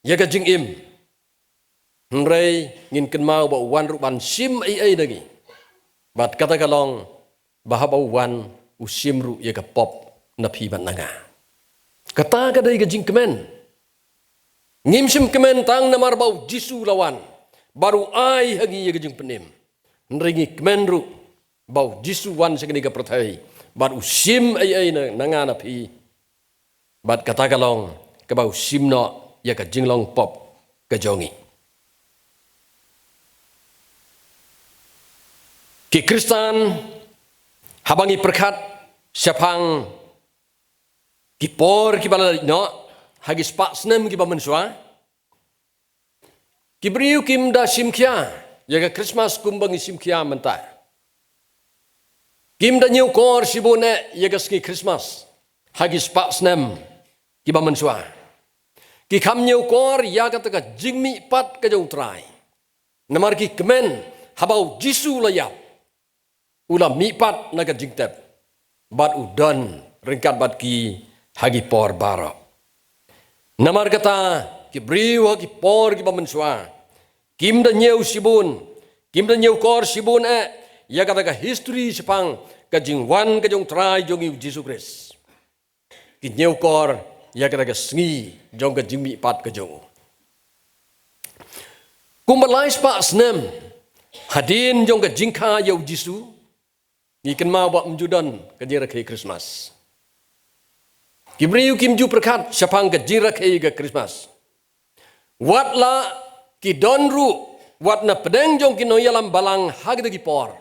ïa ka jingim, hynrei ngin kynmaw ba u wan ruh ban shim ei ei na ngi. Bad kata ka long ba haba u wan u shim ruh ïa ka pop na phi bad na nga. Kata ka dei ka jingkmen. Ngim shym kmen tang namar ba U Jisu la wan bad u ai ha ngi ïa ka jingpynim, hynrei ngi kmen ruh ba U Jisu wan sha kane ka pyrthei bad u shim ei ei na, na nga na phi. Bad kata ka long kaba u shim noh ïa ka jinglong pop ka jong ngi. Ki Khristan, haba ngi pyrkhat shaphang ki por kiba la leit noh ha ki spah snem kiba mynshuwa, ki briew kim da shim khia ïa ka Christmas kumba ngi shim khia mynta. Kim da ñiewkor shibun eh ïa ka sngi Christmas ha ki spah snem kiba mynshuwa. Ki kham ñiewkor ïa kata ka jingmihpat ka jong U Trai, namar ki kmen haba U Jisu u la ïap, u la mihpat na ka jingtep bad u don ryngkat bad ki ha ki por baroh. Namar kata, ki briew ha ki por kiba mynshuwa kim da ñiew shibun, kim da ñiewkor shibun eh ïa kata ka history shaphang ka jingwan ka jong U Trai jong ngi U Jisu Khrist. Ki ñiewkor ïa kata ka sngi jong ka jingmihpat ka jong u. Kumba lai spah snem hadien jong ka jingkha ïa u Jisu, ngi kynmaw ba ym ju don ka jingrakhe Christmas. Ki briew kim ju pyrkhat shaphang ka jingrakhe ka Christmas. Wat la ki don ruh, wat na pdeng jong ki nongïalam balang ha kita ki por,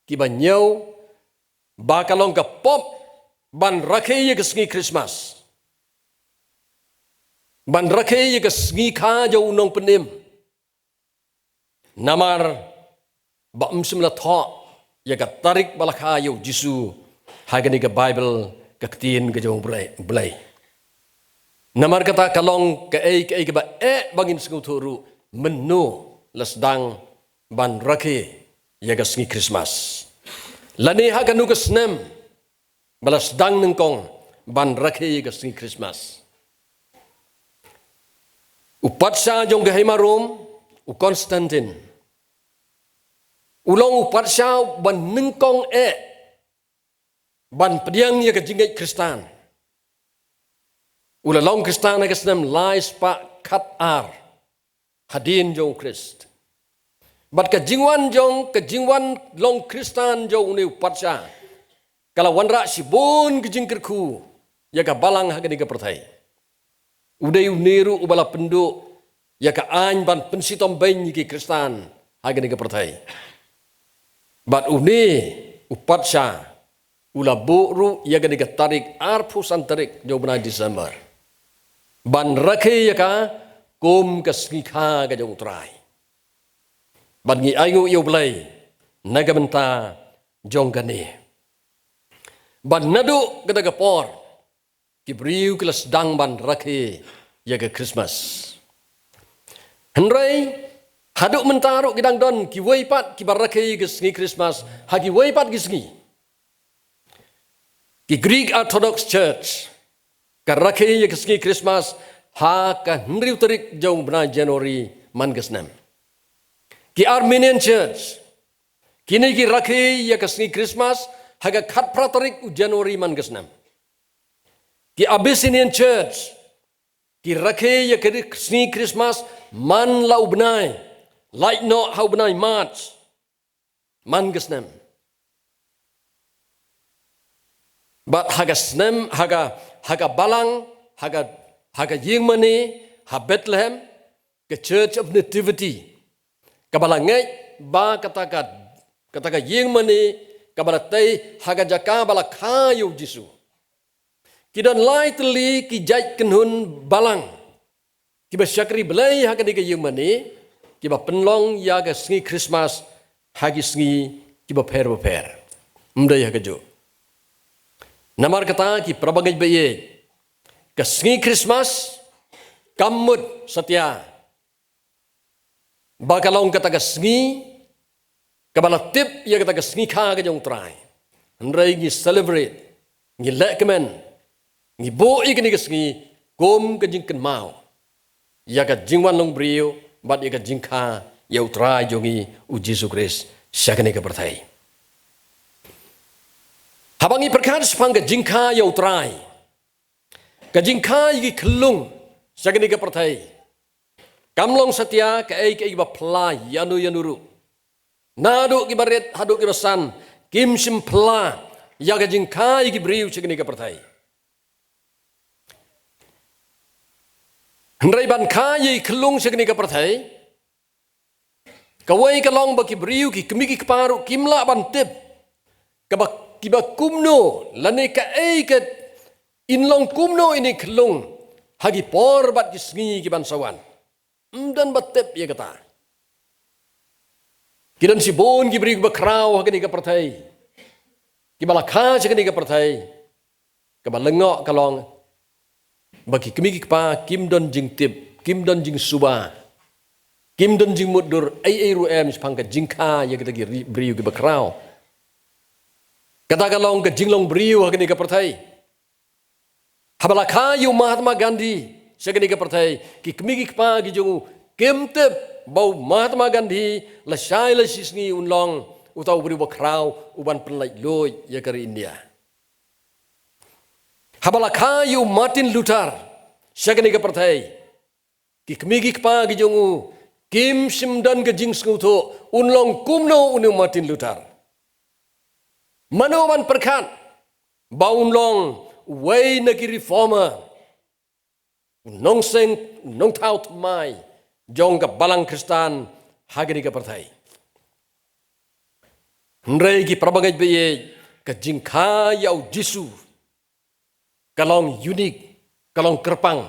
kiba ñiew ba ka long ka pop ban rakhe ïa ka sngi Christmas, ban rakhe ïa ka sngi kha jong u nongpynim. Namar ba ym shym la thoh ïa ka tarik ba la kha ïa u Jisu ha kane ka Baibl, ka ktien ka jong u Blei, Blei. Namar kata ka long kaei kaei kaba eh ba ngin sngewthuh ruh, mynno la sdang ban rakhe ïa ka sngi Christmas, lane ha kano ka snem ba la sdang nyngkong ban rakhe ïa ka sngi Christmas. U patsha jong ka hima Rom, u Constantine, u long u patsha ba nyngkong eh ban pdiang ïa ka jingngeit Khristan. U la long Khristan ha ka snem lai spah khat ar hadien jong u Khrist. Bad ka jingwan jong, ka jingwan long Khristan jong une u patsha ka la wanrah shibun ka jingkyrkhu ïa ka balang ha kane ka pyrthei. U dei une ruh uba la pynduh ïa ka aiñ ban pynshitom beiñ ïa ki Khristan ha kane ka pyrthei. Bad une u patsha u la buh ruh ïa kane ka tarik, arphew san tarik jong u bnai December, ban rakhe ïa ka kum ka sngi kha ka jong u Trai. Bad ngi ainguh ïa u Blei na ka bynta jong kane. Bad naduh kata ka por ki briew ki la sdang ban rakhe ïa ka Christmas. Hynrei haduh mynta ruh ki dang don kiwei pat kiba rakhe ïa ka sngi Christmas ha kiwei pat ki sngi. Ki Greek Orthodox Church ka rakhe ïa ka sngi Christmas ha ka hynriew tarik jong u bnai January man ka snem. Ki Armenian Church, kine ki rakhe ïa ka sngi Christmas ha ka khatphra tarik u January man ka snem. Ki Abyssinian Church ki rakhe ïa ka sngi Christmas man la u bnai, lait noh ha u bnai March man ka snem. Bad ha ka snem, ha ka, ha ka balang, ha ka, ha ka ïingmane ha Bethlehem, ka Church of Nativity, kaba la ngeit ba kata ka, kata ka ïingmane kaba la tei ha ka jaka ba la kha ïa u Jisu. Ki don lai tylli ki jait kynhun balang kiba shakri Blei ha kane ka ïingmane, kiba pynlong ïa ka sngi Christmas ha ki sngi kiba pher bapher. Ym dei ha kajuh. Namar kata ki parabangeit ba ïeit, ka sngi Christmas kam mut satia ba ka long kata ka sngi kaba la tip ïa kata ka sngi kha ka jong u Trai. Hynrei ngi celebrate, ngi lehkmen, ngi buh ïa kane ka sngi kum ka jingkynmaw ïa ka jingwan long briew bad ïa ka jingkha ïa u Trai jong ngi u Jisu Khrist sha kane ka pyrthei. Haba ngi pyrkhat shaphang ka jingkha ïa u Trai, ka jingkha ïa ki khyllung sha kane ka pyrthei kam long satia kaei kaei ba phylla ïano ïano ruh. Naduh kiba rit haduh kiba san kim shym phylla ïa ka jingkha ïa ki briew sha kane ka pyrthei. Hynrei ban kha ïa ki khyllung sha kane ka pyrthei, kawei ka long ba ki briew, ki kmie ki kpa ruh kim lah ban tip kaba, kiba kumno lane kaei ka, in long kumno ine i khyllung ha ki por bad ki sngi ki ban sa wan. Ym don ba tip ïa kata. Ki don shibun ki briew kiba khraw ha kane ka pyrthei, kiba la kha sha kane ka pyrthei. Kaba lyngngoh ka long ba ki kmie ki kpa kim don jingtip, kim don jingsuba, kim don jingmutdur ei ei ruh em shaphang ka jingkha ïa kita ki ri-, briew kiba khraw. Kata ka long ka jinglong briew ha kane ka pyrthei. Haba la kha ïa u Mahatma Gandhi sha kane ka pyrthei, ki kmie ki kpa ki jong u kim tip ba u Mahatma Gandhi lashai lashisngi un long uta u briew ba khraw u ban pynlait luid ïa ka ri India. Haba la kha ïa u Martin Luther sha kane ka pyrthei, ki kmie ki kpa ki jong u kim shym don ka jingsngewthuh un long kumno une u Martin Luther. Mano ban pyrkhat ba un long uwei na ki reformer, u nongseng, u nongthaw thymmai jong ka Balang Khristan ha kane ka pyrthei. Hynrei ki parabangeit ba ïeit, ka jingkha ïa u Jisu ka long unique, ka long kyrpang.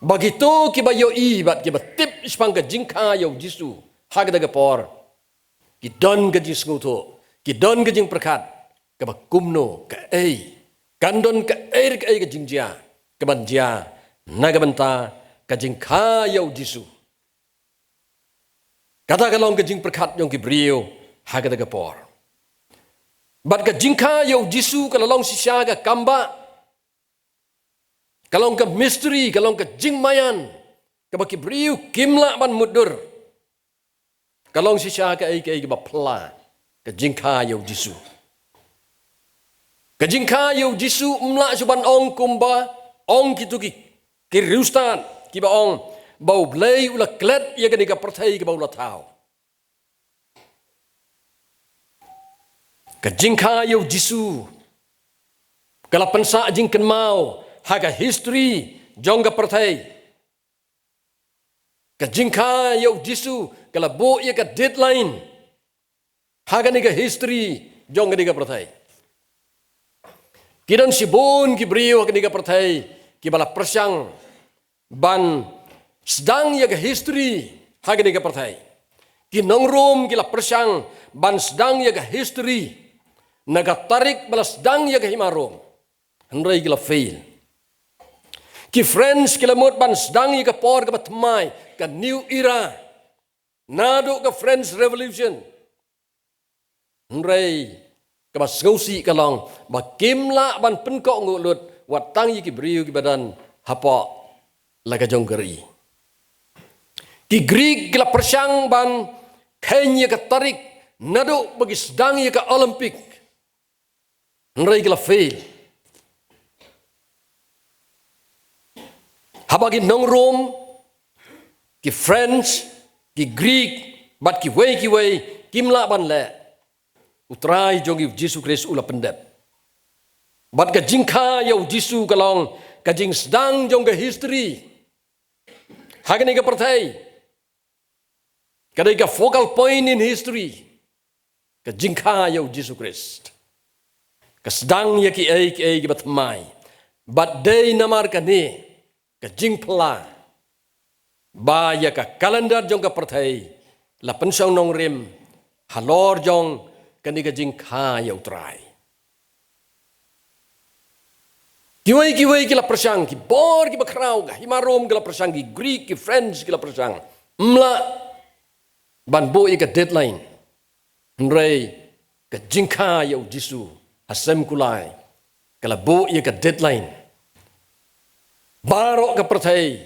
Ba kito kiba ïohi bad kiba tip shaphang ka jingkha ïa u Jisu ha kata ka por, ki don ka jingsngewthuh, ki don ka jingpyrkhat kaba kumno, kaei, kan don kaei re kaei ka jingjia kaban jia na ka bynta ka jingkha ïa u Jisu. Kata ka long ka jingpyrkhat jong ki briew ha kata ka por. Bad ka jingkha ïa u Jisu ka la long shisha ka kambah, ka long ka mystery, ka long ka jingmaïan kaba ki briew kim lah ban mutdur. Ka long shisha kaei kaei kaba phylla ka jingkha ïa u Jisu. Ka jingkha ïa u Jisu ym lah shuh ban ong kumba ong kito ki, ki riewstad kiba ong ba U Blei u la klet ïa kane ka pyrthei kaba u la thaw. Ka jingkha ïa u Jisu ka la pynsah jingkynmaw ha ka history jong ka pyrthei. Ka jingkha ïa u Jisu ka la buh ïa ka deadline ha kane ka history jong kane ka pyrthei. Ki don shibun ki briew ha kane ka pyrthei kiba la pyrshang ban sdang ïa ka history ha kane ka pyrthei. Ki nong Rom ki la pyrshang ban sdang ïa ka history na ka tarik ba la sdang ïa ka hima Rom, hynrei ki la fail. Ki French ki la mut ban sdang ïa ka por kaba thymmai, ka new era, naduh ka French Revolution. Hynrei kaba sngewsih ka long ba kim lah ban pynkohnguh lut wat tang ïa ki briew kiba don hapoh la ka jong ka ri. Ki Greek ki la pyrshang ban kheiñ ïa ka tarik naduh ba ki sdang ïa ka Olympic, hynrei ki la fail. Haba ki nong Rom, ki French, ki Greek bad kiwei kiwei kim lah ban leh, U Trai jong ngi U Jisu Khrist u la pyndep. Bad ka jingkha ïa U Jisu ka long ka jingsdang jong ka history ha kane ka pyrthei. Ka dei ka focal point in history, ka jingkha ïa U Jisu Khrist. Ka sdang ïa kiei kiei kiba thymmai. Bad dei namar kane ka jingphylla ba ïa ka calendar jong ka pyrthei la pynshong nongrim halor jong kane ka jingkha ïa U Trai. Kiwei kiwei ki la pyrshang, ki bor kiba khraw, ka hima Rom ki la pyrshang, ki Greek, ki French ki la pyrshang. Ym lah ban buh ïa ka deadline. Hynrei ka jingkha ïa U Jisu ha sem kulai ka la buh ïa ka deadline. Baroh ka pyrthei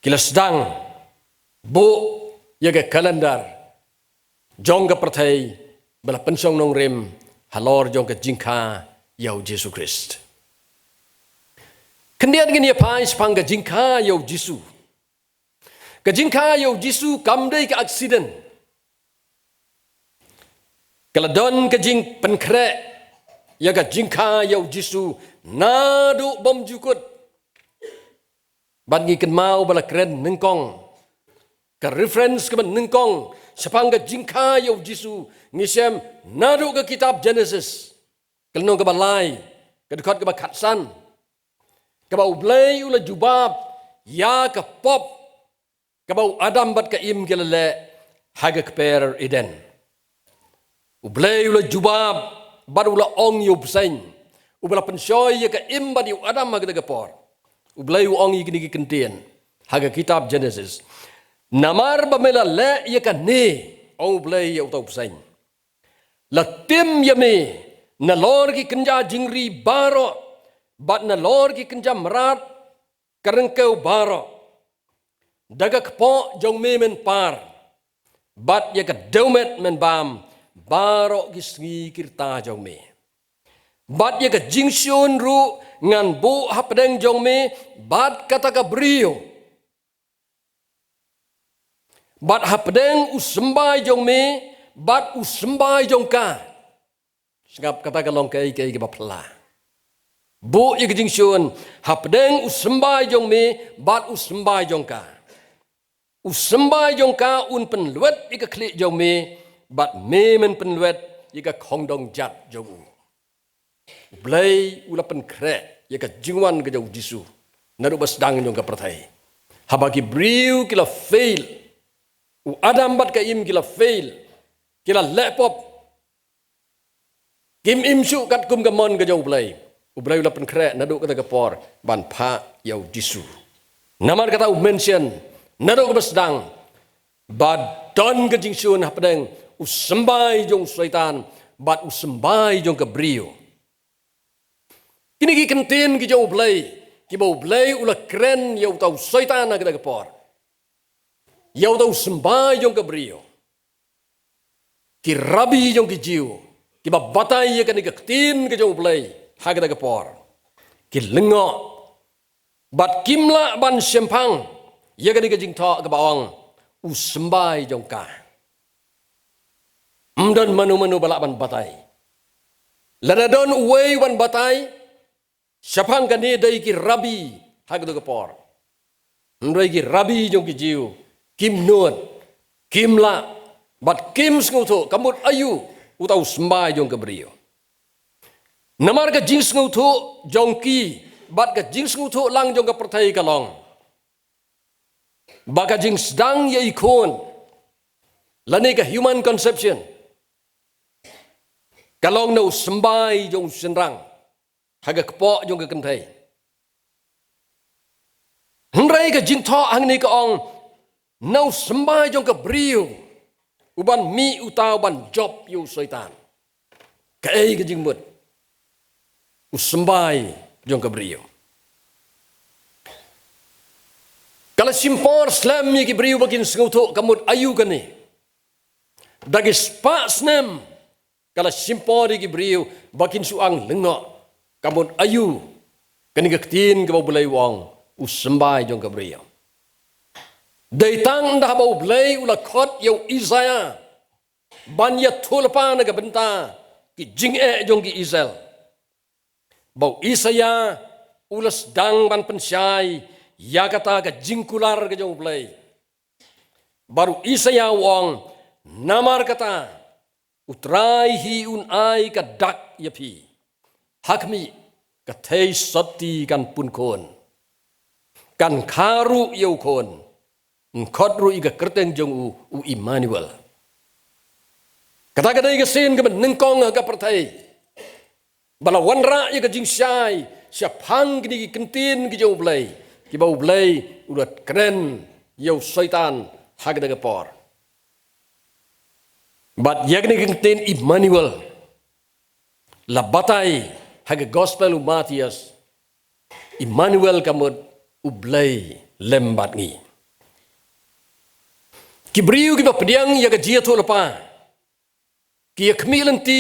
ki la sdang buh ïa ka calendar jong ka pyrthei ba la pynshong nongrim halor jong ka jingkha ïa U Jisu Khrist. Khyndiat ngin ïa phai shaphang ka jingkha ïa U Jisu. Ka jingkha ïa U Jisu kam dei ka accident. Ka la don ka jingpynkhreh ïa ka jingkha ïa U Jisu naduh bymjukut. Bad ngi kynmaw ba la kren nyngkong, ka reference kaba nyngkong shaphang ka jingkha ïa U Jisu ngi shem naduh ka kitab Genesis, ka lynnong kaba lai, ka dkhot kaba khatsan, kaba U Blei u la jubab ïa ka pop kaba u Adam bad ka Im ki la leh ha ka kper Eden. U Blei u la jubab bad u la ong ïa u bseiñ uba la pynshoi ïa ka Im bad ïa u Adam ha kata ka por. U Blei u ong ïa kine ki kyntien ha ka kitab Genesis: "Namar ba me la leh ïa kane," ong U Blei ïa uta u bseiñ, "la tim ïa me nalor ki kynja jingri baroh bad nalor ki kynja mrad ka ryngkew baroh. Da ka kpoh jong me men par, bad ïa ka dewmet men bam baroh ki sngi ki rta jong me. Bad ïa ka jingshun ruh ngan buh hapdeng jong me bad kata ka briew, bad hapdeng u symbai jong me bad u symbai jong ka. Sngap, kata ka long kaei kaei kaba phylla. Buh ïa ka jingshun hapdeng u symbai jong me bad u symbai jong ka. U symbai jong ka un pynlwet ïa ka khlieh jong me, bad me men pynlwet ïa ka khongdong jat jong u. U Blei u la pynkhreh ïa ka jingwan ka jong u Jisu naduh ba sdang jong ka pyrthei. Haba ki briew ki la fail, u Adam bad ka Im ki la fail, ki la leh pop, kim im shuh katkum ka mon ka jong u Blei. U Blei u la pynkhreh naduh kata ka por ban phah ïa u Jisu. Namar kata u mention naduh kaba sdang ba don ka jingshun hapdeng u symbai jong u Soitan bad u symbai jong ka briew. Kine ki ktien ki jong u Blei, kiba u Blei u la kren ïa uta u Soitan ha kata ka por, ïa uta u symbai jong ka briew. Ki rabbi jong ki Jiw kiba batai ïa kane ka ktien ka jong u Blei ha kata ka por, ki lyngngoh bad kim lah ban shemphang ïa kane ka jingthoh kaba ong u symbai jong ka. Ym don mano mano ba lah ban batai. Lada don uwei ban batai shaphang kane, dei ki rabbi ha kata ka por. Hynrei ki rabbi jong ki Jiw kim nud, kim lah, bad kim sngewthuh ka mut aïu uta u symbai jong ka briew. Namar ka jingsngewthuh jong ki bad ka jingsngewthuh lang jong ka pyrthei ka long ba ka jingsdang ïa i khun, lane ka human conception, ka long na u symbai jong u shynrang ha ka kpoh jong ka kynthei. Hynrei ka jingthoh hangne ka ong na u symbai jong ka briew uban mih uta uban jop ïa u Soitan. Kaei ka jingmut u symbai jong ka briew? Ka la shim por slem ïa ki briew ba kin sngewthuh ka mut aïu kane. Da ki spah snem ka la shim por ïa ki briew ba kin shu ong lyngngoh ka mut aïu kane ka ktien kaba u Blei u ong u symbai jong ka briew. Dei tang ynda haba u Blei u la khot ïa u Isaïah ban ïathuhlypa na ka bynta ki jingeh jong ki Israel, ba u Isaïah u la sdang ban pynshai ïa kata ka jingkular ka jong u Blei. Bad u Isaïah u ong, namar kata, u Trai hi un ai ka dak ïa phi. Ha khmih, ka thei sotti kan pun khun, kan kha ruh ïa u khun, yn khot ruh ïa ka kyrteng jong u, u Immanuel. Kata ka dei ka sien kaba nyngkong ha ka pyrthei ba la wanrah ïa ka jingshai shaphang kine ki ktien ki jong u Blei, kiba u Blei u la kren ïa u Soitan ha kata ka por. Bad ïa kane ka ktien Immanuel la batai ha ka Gospel u Mathaios, Immanuel ka mut u Blei lem bad ngi. Ki briew kiba pdiang ïa ka jingïathuhlypa ki ïakhmih lynti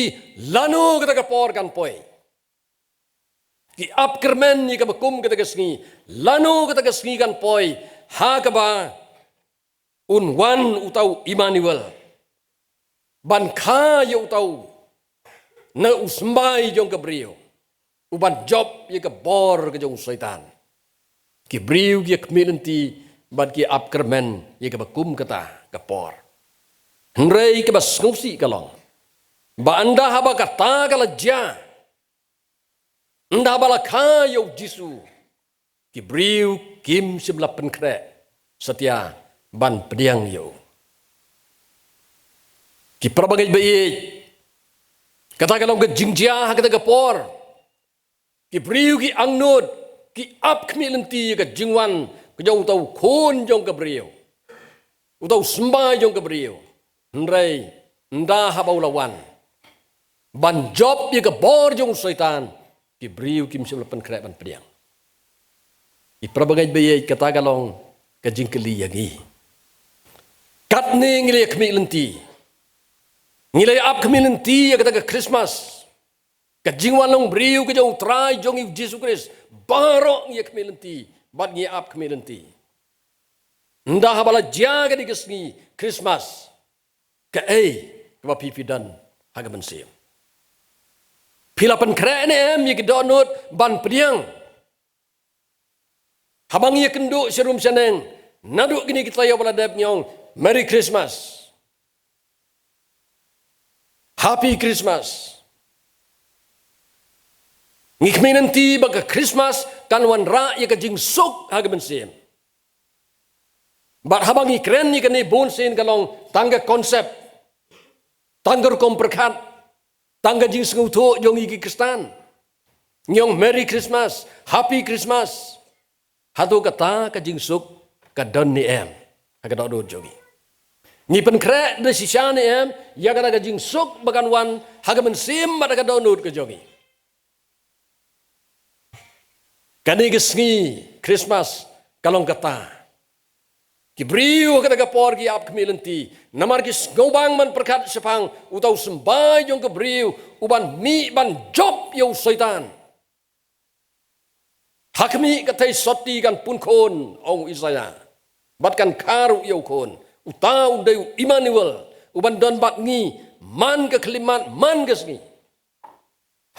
lano kata ka por kan poi. Ki ap kyrmen ïa kaba kum kata ka sngi, lano kata ka sngi kan poi ha kaba un wan uta u Immanuel ban kha ïa uta u, na u symbai jong ka briew, uban jop ïa ka bor ka jong u Soitan. Ki briew ki ïakhmih lynti bad ki ap kyrmen ïa kaba kum kata ka por. Hynrei kaba sngewsih ka long ba ynda haba kata ka la jia, ynda haba la kha ïa u Jisu, ki briew kim shym la pynkhreh satia ban pdiang ïa u. Ki parabangeit ba ïeit, kata ka long ka jingjia ha kata ka por. Ki briew ki angnud, ki ap khmih lynti ïa ka jingwan ka jong uta u Khun jong ka briew, uta u symbai jong ka briew. Hynrei ynda haba u la wan ban jop ïa ka bor jong u Soitan, ki briew kim shym la pynkhreh ban pdiang. Ki parabangeit ba ïeit, kata ka long ka jingkylli ïa ngi. Katne ngi la ïakhmih lynti, ngi la ïa ap khmih lynti ïa kata ka Christmas, Ka jingwan long briew ka jong u Trai jong ngi u Jisu Khrist, baroh ngi ïa khmih lynti bad ngi ap khmih lynti. Nda haba la jia kane ka sngi Christmas, kaei kaba phi phi don ha ka mynsiem? Phi la pynkhreh ne em ïa ki dohnud ban pdiang? Haba ngi ïakynduh sharum shaneng naduh kine ki taïew ba la dep, ngi ong Merry Christmas, Happy Christmas. Ngi khmih lynti ba ka Christmas kan wanrah ïa ka jingsuk ha ka mynsiem. Bad haba ngi kren ïa kane, bun sien ka long tang ka concept, tang ka rukom pyrkhat, tang ka jingsngewthuh jong ngi ki Khristan. Ngi ong Merry Christmas, Happy Christmas. Hato kata ka jingsuk ka don ne em ha ka dohnud jong ngi? Ngi pynkhreh da shisha ne em ïa kata ka jingsuk ba kan wan ha ka mynsiem bad ha ka dohnud ka jong ngi? Kane ka sngi Christmas ka long kata. Ki briew ha kata ka por ki ap khmih lynti namar ki sngewbang ban pyrkhat shaphang uta u symbai jong ka briew uban mih ban jop ïa u Soitan. Ha khmih ka theisotti kan pun khun, ong u Isaïah, bad kan kha ruh ïa u khun. Uta u dei u Immanuel, uban don bad ngi man ka khyllipmat man ka sngi.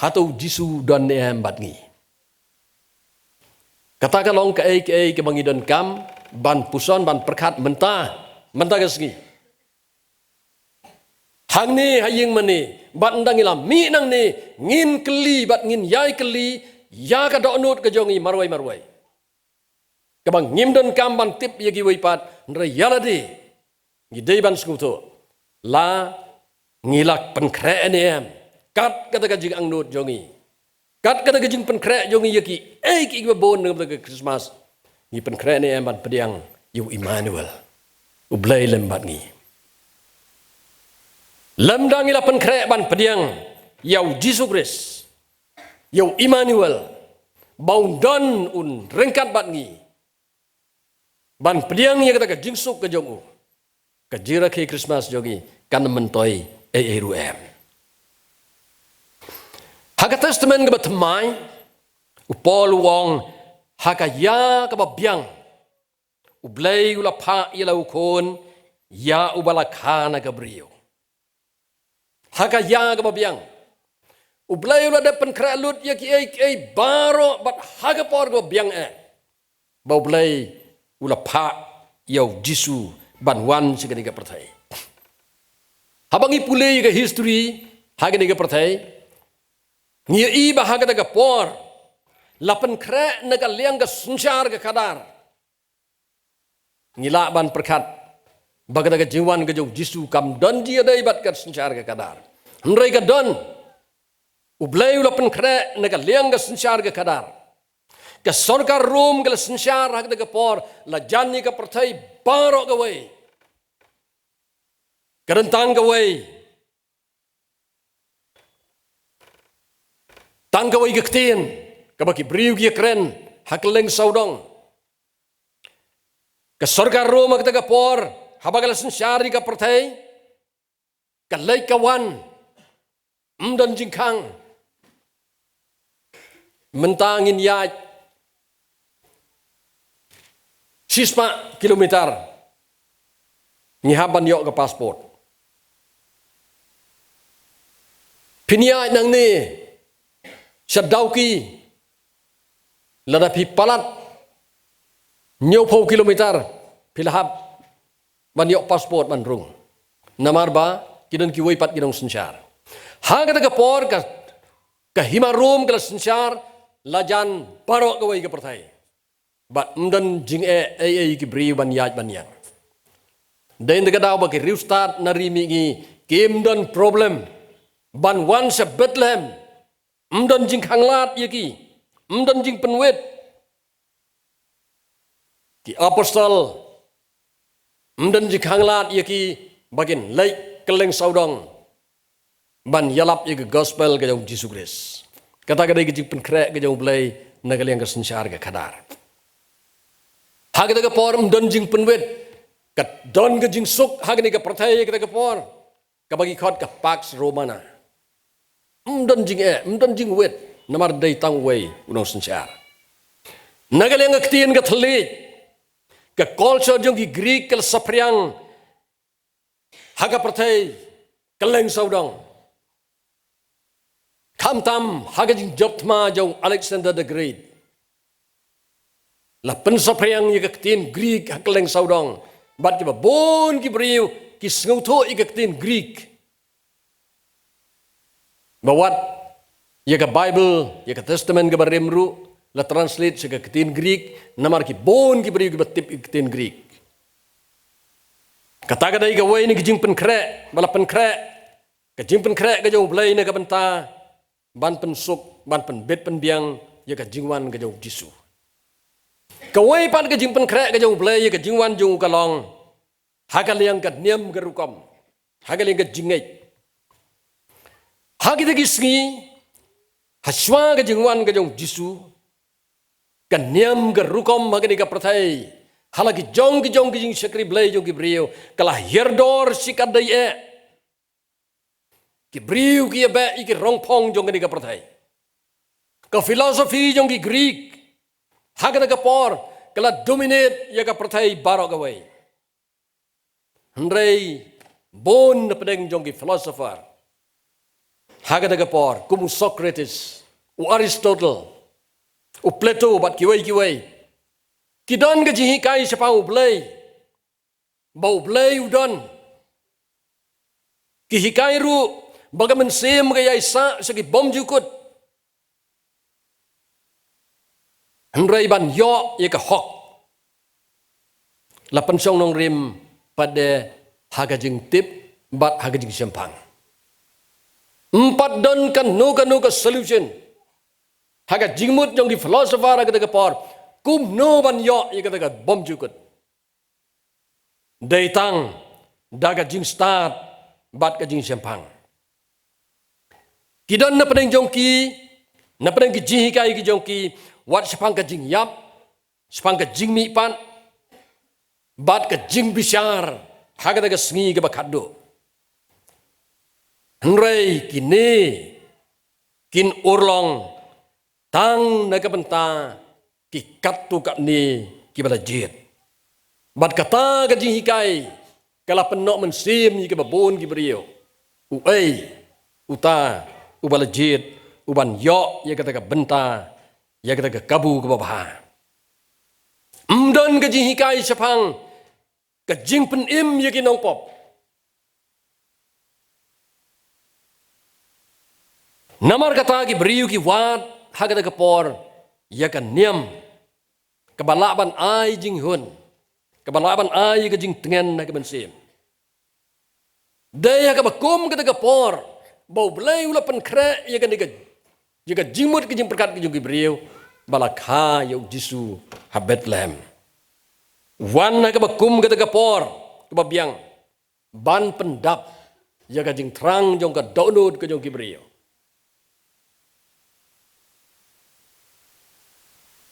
Hato u Jisu u don ne em bad ngi? Kata ka long kaei kaei kaba ngi donkam ban puson, ban pyrkhat mynta, mynta ka sngi. Hangne ha ïing mane, bad ynda ngi la mih nangne, ngin kylli bad ngin ïai kylli ïa ka dohnud ka jong ngi marwei marwei. Kaba ngim donkam ban tip ïa kiwei pat, hynrei ïa lade ngi dei ban sngewthuh, la ngi la pynkhreh ne em kat kata ka jingangnud jong ngi, kat kata ka jingpynkhreh jong ngi ïa kiei kiei kiba bun na ka bynta ka Christmas? Ngi pynkhreh ne em ban pdiang ïa u Immanuel, u Blei lem bad ngi? Lymda ngi la pynkhreh ban pdiang ïa u Jisu Khrist, ïa u Immanuel, ba un don, un ryngkat bad ngi, ban pdiang ïa kata ka jingsuk ka jong u, ka jingrakhe Christmas jong ngi kan myntoi ei ei ruh em. Ha ka Testament kaba thymmai, u Paul u ong, ha ka ïa kaba biang u Blei u la phah ïa la u khun ïa uba la kha na ka briew. Ha ka ïa kaba biang u Blei u la dep pynkhreh lut ïa kiei kiei baroh, bad ha ka por kaba biang eh, ba u Blei u la phah ïa u Jisu ban wan sha kane ka pyrthei. Haba ngi pule ïa ka history ha kane ka pyrthei, ngi ïohi ba ha kata ka por la pynkhreh na ka liang ka synshar ka khadar. Ngi lah ban pyrkhat ba kata ka jingwan ka jong u Jisu kam don jingïadei bad ka synshar ka khadar. Hynrei ka don. U Blei u la pynkhreh na ka liang ka synshar ka khadar. Ka sorkar Rom ka la synshar ha kata ka por, la jan ïa ka pyrthei baroh kawei. Ka don tang kawei, tang kawei ka ktien kaba ki briew ki ïakren ha kylleng sawdong. Ka sorkar Rom ha kata ka por, haba ka la synshar ïa ka pyrthei, ka leit ka wan, ym don jingkhang. Mynta ngin ïaid shispah kilometer, ngi hap ban ïoh ka passport. Phin ïaid nangne sha Dawki, lada phi palat hynñiewphew kilometer, phi la hap ban ïoh passport ban rung. Namar ba ki don kiwei pat ki nongsynshar. Ha kata ka por ka, ka hima Rom ka la synshar, la jan baroh kawei ka pyrthei. Bad ym don jingeh ei ei ki briew ban ïaid ban ïeng. Dei na ka daw ba ki riewstad na ri mihngi kim don problem ban wan sha Bethlehem. Ym don jingkhanglad ïa ki, ym don jingpynwit. Ki apostol, ym don jingkhanglad ïa ki ba kin leit kylleng sawdong ban ïalap ïa ka gospel ka jong u Jisu Khrist. Kata ka dei ka jingpynkhreh ka jong u Blei na ka liang ka synshar ka khadar. Ha kata ka por ym don jingpynwit, ka don ka jingsuk ha kane ka pyrthei ha kata ka por, kaba ki khot ka Pax Romana. Ym don jingeh, ym don jingwit, namar dei tang uwei u nongsynshar. Na ka liang ka ktien ka thylliej, ka culture jong ki Greek ka la saphriang ha ka pyrthei kylleng sawdong. Khamtam ha ka jingjop thma jong Alexander the Great, la pynsaphriang ïa ka ktien Greek ha kylleng sawdong. Bad kiba bun ki briew ki sngewthuh ïa ka ktien Greek. Ba wat ïa ka Bible, ïa ka Testament kaba rim ruh, la translate sha ka ktien Greek, namar ki bun ki briew kiba tip ïa ka ktien Greek. Kata ka dei kawei na ki jingpynkhreh ba la pynkhreh, ka jingpynkhreh ka jong U Blei na ka bynta ban pynsuk, ban pynbit pynbiang ïa ka jingwan ka jong U Jisu. Kawei pat ka jingpynkhreh ka jong U Blei ïa ka jingwan jong u ka long ha ka liang ka niam ka rukom, ha ka liang ka jingngeit. Ha kita ki sngi, ha shuwa ka jingwan ka jong U Jisu, ka niam ka rukom ha kane ka pyrthei, ha la ki jong ki jong ki jingshakri Blei jong ki briew, ka la hiar dor shikatdei eh. Ki briew ki ïabeh ïa ki rongphong jong kane ka pyrthei. Ka philosophy jong ki Greek ha kata ka por ka la dominate ïa ka pyrthei baroh kawei. Hynrei bun na pdeng jong ki philosopher ha kata ka por, kum u Socrates, u Aristotle, u Plato bad kiwei kiwei, ki don ka jinghikai shaphang U Blei, ba U Blei u don. Ki hikai ruh ba ka mynsiem ka ïai sah sha ki bymjukut. Hynrei ban ïoh ïa ka hok, la pynshong nongrim pat de ha ka jingtip bad ha ka jingshemphang. Ym pat don kano kano ka solution ha ka jingmut jong ki philosopher ha kata ka por, kumno ban ïoh ïa kata ka bymjukut. Dei tang da ka jingstad bad ka jingshemphang. Ki don na pdeng jong ki, na pdeng ki jinghikai ki jong ki, wat shaphang ka jingïap, shaphang ka jingmihpat bad ka jingbishar ha kata ka sngi kaba khatduh. Hynrei kine kin urlong tang na ka bynta ki katto katne kiba la jied. Bad kata ka jinghikai ka la pynnoh mynsiem ïa kiba bun ki briew. Uei uta uba la jied u ban ïoh ïa kata ka bynta, ïa kata ka kabu kaba bha? Ym don ka jinghikai shaphang ka jingpynim ïa ki nongpop. Namar kata ki briew ki wad ha kata ka por ïa ka niam kaba lah ban ai jinghun, kaba lah ban ai ïa ka jingtngen ha ka mynsiem. Dei ha kaba kum kata ka por ba U Blei u la pynkhreh ïa kane ka, ïa ka jingmut ka jingpyrkhat ka jong ki briew, ba la kha ïa U Jisu ha Bethlehem. Wan ha kaba kum kata ka por kaba biang ban pyndap ïa ka jingthrang jong ka dohnud ka jong ki briew.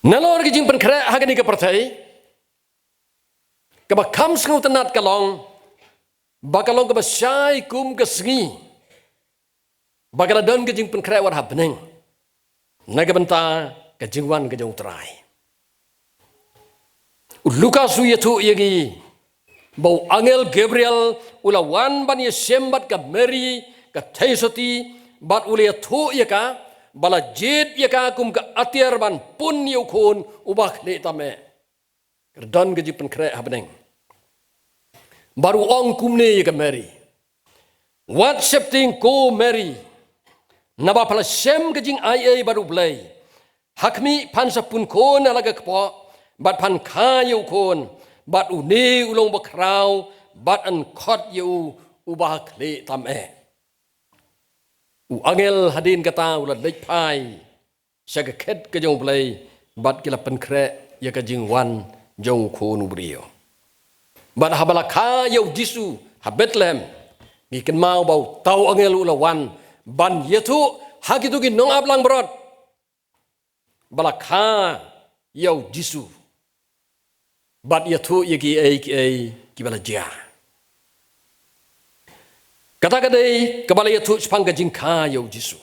Nalor ka jingpynkhreh ha kane ka pyrthei, kaba kham sngewtynnat ka long ba ka long kaba shai kum ka sngi ba ka la don ka jingpynkhreh wat ha bneng na ka bynta ka jingwan ka jong U Trai. U Lukas u ïathuh ïa ngi ba u angel Gabriel u la wan ban ïashem bad ka Mary ka theisotti, bad u la ïathuh ïa ka ba la jied ïa ka kum ka atiar ban pun ïa u khun uba khlieh tam eh. Ka don ka jingpynkhreh ha bneng. Bad u ong kumne ïa ka Mary: Wat sheptieng ko Mary, naba pha la shem ka jingaiei bad U Blei. Ha khmih, phan sa pun khun ha la ka kpoh bad phan kha ïa u khun, bad une u long bakhraw bad yn khot ïa u Uba Khlieh Tam Eh. U angel hadien kata u la leit phai sha ka khet ka jong U Blei, bad ki la pynkhreh ïa ka jingwan jong U Khun u briew. Bad haba la kha ïa U Jisu ha Bethlehem, ngi kynmaw ba uta u angel u la wan ban ïathuh ha kito ki nongap langbrot ba la kha ïa U Jisu, bad ïathuh ïa kiei kiei kiba la jia. Kata ka dei kaba la ïathuh shaphang ka jingkha ïa U Jisu.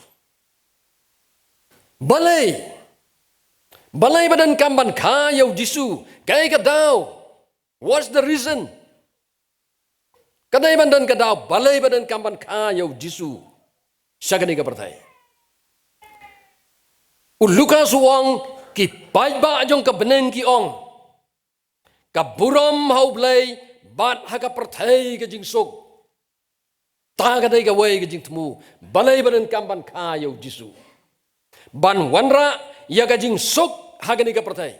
Balei? Balei ba donkam ban kha ïa u Jisu? Kaei ka daw? What's the reason? Ka dei ban don ka daw, balei ba donkam ban kha ïa u Jisu sha kane ka pyrthei? U Lukas u ong, ki paidbah jong ka bneng ki ong, ka burom ha U Blei bad ha ka pyrthei ka jingsuk. Ta ka dei kawei ka jingthmu, balei ba donkam ban kha ïa u Jisu, ban wanrah ïa ka jingsuk ha kane ka pyrthei.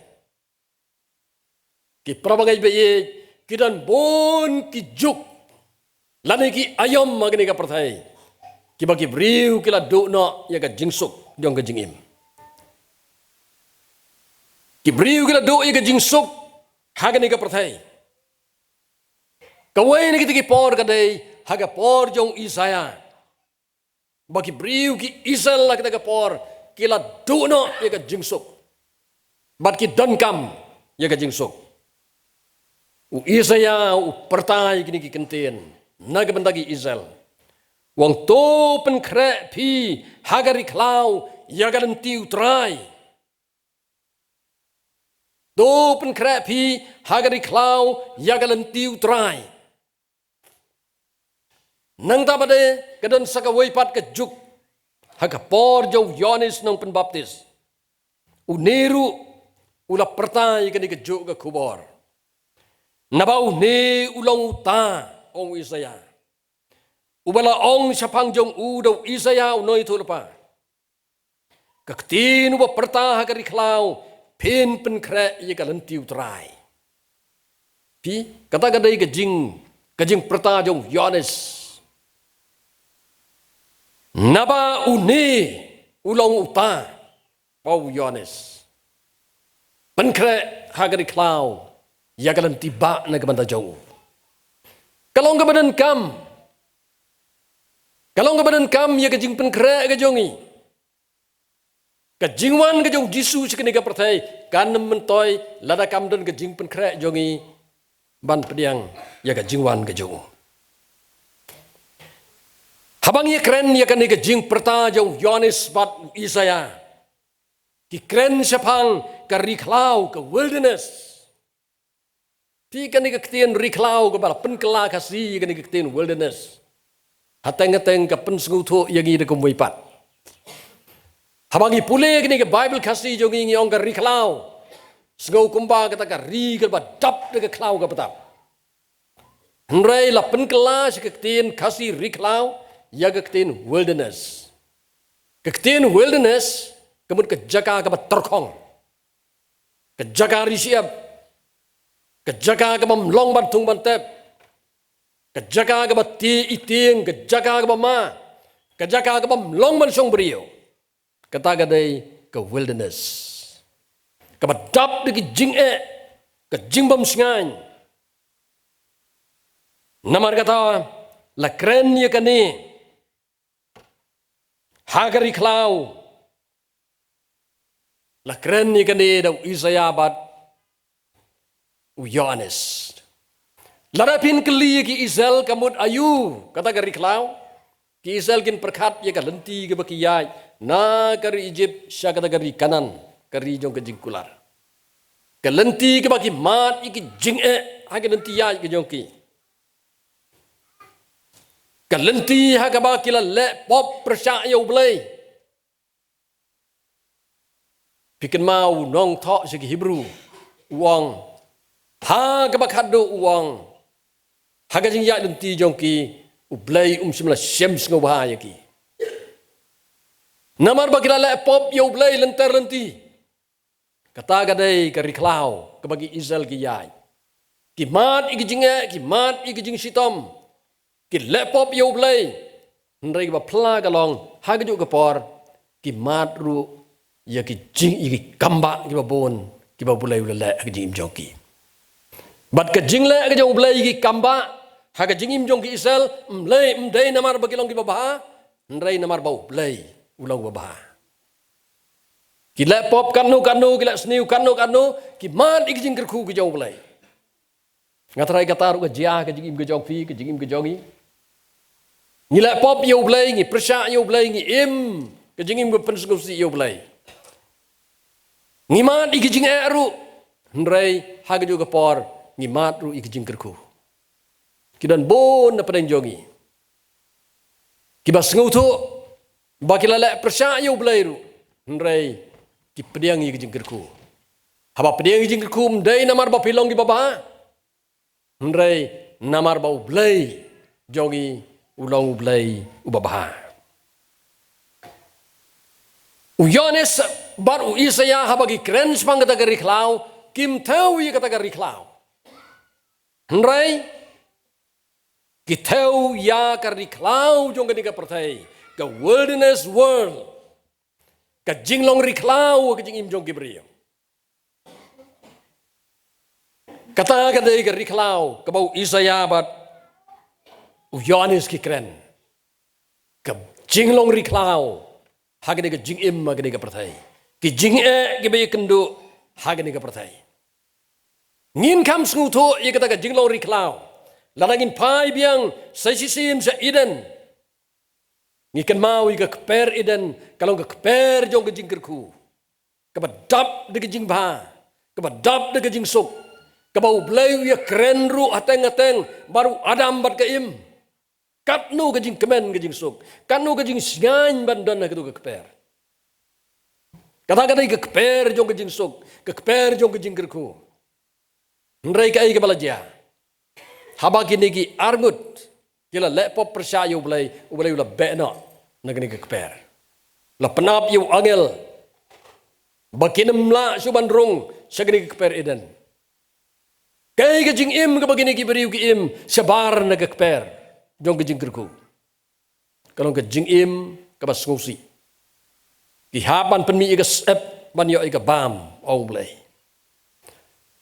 Ki para bangeit ba ïeit, ki don bun ki juk lane ki aïom ha kane ka pyrthei kiba ki briew ki la duh noh ïa ka jingsuk jong ka jingim. Ki briew ki la duh ïa ka jingsuk ha kane ka pyrthei. Kawei na kita ki por ka dei ha ka por jong u Isaïah, ba ki briew ki Israel ha kata ka por ki la duh noh ïa ka jingsuk bad ki donkam ïa ka jingsuk. U Isaïah u pyrta ïa kine ki kyntien na ka bynta ki Israel. U ong, to pynkhreh phi ha ka ri khlaw ïa ka lynti U Trai. To pynkhreh phi ha ka ri khlaw ïa ka lynti U Trai. Nangta pat de ka don sa kawei pat ka juk ha ka por jong u Ïoannis Nongpynbaptis. Une ruh u la pyrta ïa kane ka juk ka khubor. Naba une u long uta, ong u Isaïah, uba la ong shaphang jong u da u Isaïah u nongïathuhlypa. Ka ktien uba pyrta ha ka ri khlaw, phin pynkhreh ïa ka lynti U Trai. Phi, kata ka dei ka jing, ka jingpyrta jong u Ïoannis. Naba une u long uta, ba u Ïoannis pynkhreh ha ka ri khlaw ïa ka lynti bah na ka bynta jong u. Ka long kaba donkam. Ka long kaba donkam ïa ka jingpynkhreh ka jong ngi. Ka jingwan ka jong u Jisu sha kane ka pyrthei kan ym myntoi lada kam don ka jingpynkhreh jong ngi ban pdiang ïa ka jingwan ka jong u. Haba ngi ïakren ïa kane ka jingpyrta jong u Ïoannis bad u Isaïah, ki kren shaphang ka ri khlaw, ka wilderness. Phi, kane ka ktien ri khlaw kaba la pynkylla Khasi ïa kane ka ktien wilderness. Hateng hateng ka pynsngewthuh ïa ngi da kumwei pat. Haba ngi pule kane ka Baibl Khasi jong ngi, ngi ong ka ri khlaw, sngew kumba kata ka ri kaba dap da ka khlaw kaba tap. Hynrei la pynkylla sha ka ktien Khasi ri khlaw ïa ka ktien wilderness. Ka ktien wilderness ka mut ka jaka kaba tyrkhong, ka jaka ri shyiap, ka jaka kaba ym long ban thung ban tep, ka jaka kaba tieng itieng, ka jaka kaba ma, ka jaka kaba ym long ban shong briew. Kata ka dei ka wilderness, kaba dap da ki jingeh, ka jingbymshngaiñ. Namar kata la kren ïa kane ha ka ri khlaw, la kren ïa kane da u Isaïah bad u Ïoannis. Lada phin kylli ïa ki Israel ka mut aïu kata ka ri khlaw, ki Israel kin pyrkhat ïa ka lynti kaba ki ïaid na ka ri Ijipt sha kata ka ri Kanaan, ka ri jong ka jingkular. Ka lynti kaba ki mad ïa ki jingeh ha ka lynti ïaid ka jong ki. Ka lynti ha kaba ki la leh pop pyrshah ïa U Blei. Phi kynmaw u nongthoh sha ki Hebru u ong, ha kaba khadduh u ong, ha ka jingïaid lynti jong ki, U Blei um shym la shem sngewbha ïa ki. Namar ba ki la leh pop ïa U Blei lynter lynti. Kata ka dei ka ri khlaw kaba ki Israel ki ïaid. Ki mad ïa ki jingeh, ki mad ïa ki jingshitom. Ki leh pop ïa U Blei. Hynrei kaba phylla ka long, ha kajuh ka por ki mad ruh ïa ki jing, ïa ki kambah kiba bun kiba U Blei u la leh ha ka jingim jong ki. Bad ka jingleh ka jong U Blei ïa ki kambah ha ka jingim jong ki Israel, ym lei, ym dei namar ba ki long kiba bha, hynrei namar ba U Blei u long uba bha. Ki leh pop katno katno, ki leh sniew katno katno, ki mad ïa ki jingkyrkhu ki jong U Blei. Nga tharai kata ruh ka jia ka jingim ka jong phi, ka jingim ka jong ngi. Ngi leh pop ïa U Blei, ngi pyrshah ïa U Blei, ngi im ka jingim ka pynsngewsih ïa U Blei. Ngi mad ïa ki jingeh ruh, hynrei ha kajuh ka por ngi mad ruh ïa ki jingkyrkhu. Ki don bun na pdeng jong ngi kiba sngewthuh ba ki la leh pyrshah ïa U Blei ruh, hynrei ki pdiang ïa ki jingkyrkhu. Haba pdiang ïa ki jingkyrkhu ym dei namar ba phi long kiba bha, hynrei namar ba U Blei jong ngi u long U Blei uba bha. U Ïoannis bad u Isaïah haba ki kren shaphang kata ka ri khlaw, kim thew ïa kata ka ri khlaw. Hynrei ki thew ïa ka ri khlaw jong kane ka pyrthei, ka wilderness world, ka jinglong ri khlaw, ka jingim jong ki briew. Kata ka dei ka ri khlaw kaba u Isaïah bad u Ïoannis ki kren. Ka jinglong ri khlaw ha kane ka jingim, ha kane ka pyrthei. Ki jingeh kiba ïakynduh ha kane ka pyrthei. Ngin kham sngewthuh ïa kata ka jinglong ri khlaw lada ngin phai biang sa shisien sha Eden. Ngi kynmaw ïa ka kper Eden ka long ka kper jong ka jingkyrkhu, kaba dap da ka jingbha, kaba dap da ka jingsuk, kaba U Blei u ïakren ruh hateng hateng bad u Adam bad ka Im. Katno ka jingkmen ka jingsuk, katno ka jingshngaiñ ban don ha kato ka kper. Kata ka dei ka kper jong ka jingsuk, ka kper jong ka jingkyrkhu. Hynrei kaei kaba la jia? Haba kine ki arngut ki la leh pop pyrshah ïa U Blei, U Blei u la beh noh na kane ka kper. La pynap ïa u angel ba kin ym lah shuh ban rung sha kane ka kper Eden. Kaei ka jingim kaba kine ki briew ki im shabar na ka kper jong ka jingkyrkhu? Ka long ka jingim kaba sngewsih. Ki hap ban pynmih ïa ka syep ban ïoh ïa ka bam, ong U Blei.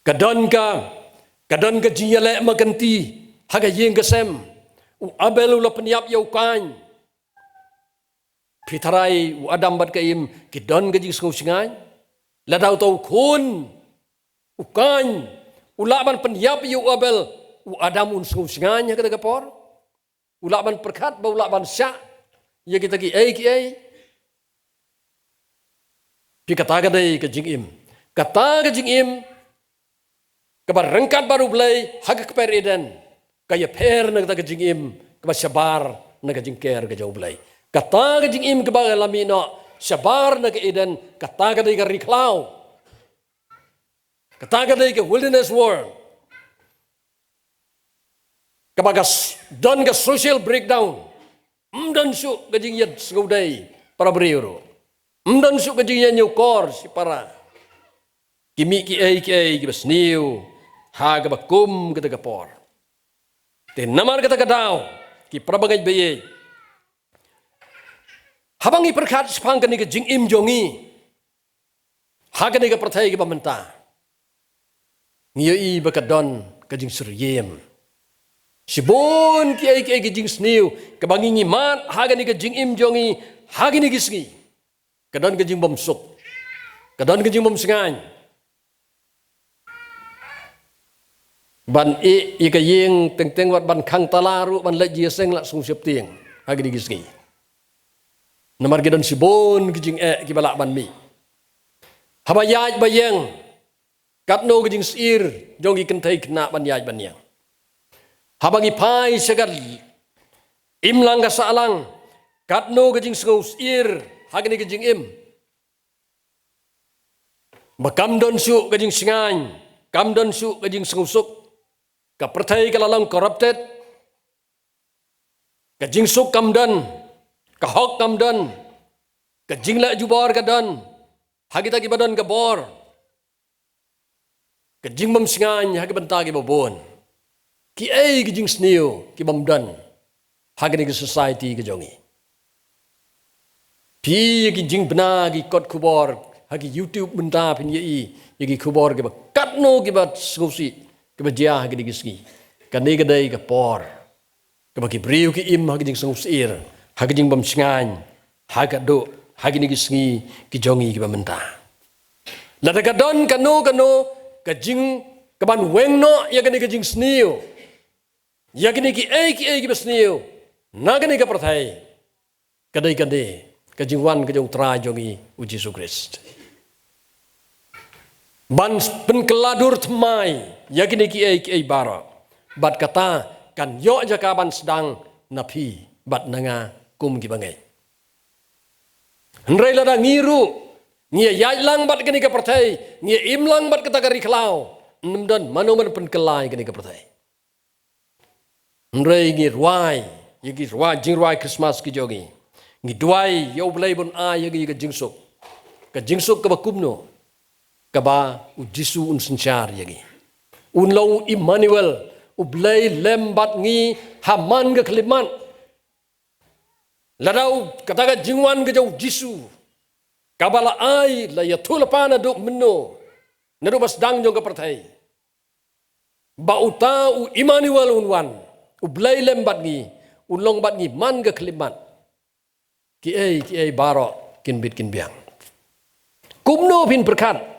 Ka don ka, ka don ka jingïaleh makynti ha ka ïing ka sem. U Abel u la pynïap ïa u Kain. Phi tharai u Adam bad ka Im ki don ka jingsngewsngaiñ? Lada uta u khun u Kain u lah ban pynïap ïa u Abel, u Adam un sngewsngaiñ ha kata ka por? U lah ban pyrkhat ba u lah ban shah ïa kita kiei kiei? Phi, kata ka dei ka jingim. Kata ka jingim kaba ryngkat bad U Blei ha ka kper Eden ka ïapher na kata ka jingim kaba shabar na ka jingker ka jong U Blei. Kata ka jingim kaba la mih noh shabar na ka Eden, kata ka dei ka ri khlaw. Kata ka dei ka wilderness world. Kaba ka s-, don ka social breakdown. Ym don shuh ka jingïasngewdei para briew ruh. Ym don shuh ka jingïañiewkor shipara. Ki mih kiei kiei kiba sniew ha kaba kum kata ka por. Te namar kata ka daw, ki parabangeit baieit, haba ngi pyrkhat shaphang kane ka jingim jong ngi ha kane ka pyrthei kaba mynta, ngi ïohi ba ka don ka jingsyriem. Shibun kiei kiei ki jingsniew kaba ngi, ngi mad ha kane ka jingim jong ngi ha kine ki sngi. Ka don ka jingbymsuk, ka don ka jingbymsngaiñ. Ban ïeh ïa ka ïing teng teng wat ban khang tala ruh, ban leit jingïaseng la sngewsih tieng ha kine ki sngi. Namar ki don shibun ki jingeh kiba lah ban mih. Haba ïaid ba ïeng, katno ka jingsyier jong ki kynthei khynnah ban ïaid ban ïeng. Haba ngi phai sha ka imlang ka sahlang, katno ka jingsngewsyier ha kane ka jingim. Ba kam don shuh ka jingshngaiñ, kam don shuh ka jingsngewsuk. Ka pyrthei ka la long corrupted. Ka jingsuk kam don, ka hok kam don, ka jingleh jubor ka don ha kita kiba don ka bor. Ka jingbymshngaiñ ha ki bynta kiba bun. Kiei ki jingsniew kibym don ha kane ka society ka jong ngi? Phi ïa ki jingbna ki kot khubor ha ki YouTube mynta phin ïohi ïa ki khubor kiba katno kiba sngewsih kiba jia ha kine ki sngi. Kane ka dei ka por kaba ki briew ki im ha ka jingsngewsyier, ha ka jingbymshngaiñ, ha ka duh ha kine ki sngi ki jong ngi kiba mynta. Lada ka don kano kano ka jing, kaban weng noh ïa kane ka jingsniew, ïa kine kiei kiei kiba sniew na kane ka pyrthei, ka dei kane ka jingwan ka jong U Trai jong ngi U Jisu Khrist. ban pynkylla dur thymmai ïa kine kiei kiei baroh, bad kata kan ïoh jaka ban sdang na phi bad na nga kum ki bangeit. Hynrei lada ngi ruh ngi ïaid lang bad kane ka pyrthei, ngi im lang bad kata ka ri khlaw, ym don mano ban pynkylla ïa kane ka pyrthei. Hynrei ngi rwai ïa ki rwai, jingrwai Christmas ki jong ngi, ngi duwai ïa U Blei ban ai ïa ngi ka jingsuk, ka jingsuk kaba kumno? Kaba U Jisu un synshar ïa ngi, un long U Immanuel, U Blei lem bad ngi ha man ka khyllipmat. Lada u, kata ka jingwan ka jong U Jisu, kaba la ai, la ïathuh lypa naduh mynno, naduh ba sdang jong ka pyrthei, ba uta U Immanuel un wan, U Blei lem bad ngi, un long bad ngi man ka khyllipmat, kiei kiei baroh kin bit kin biang. Kumno phin pyrkhat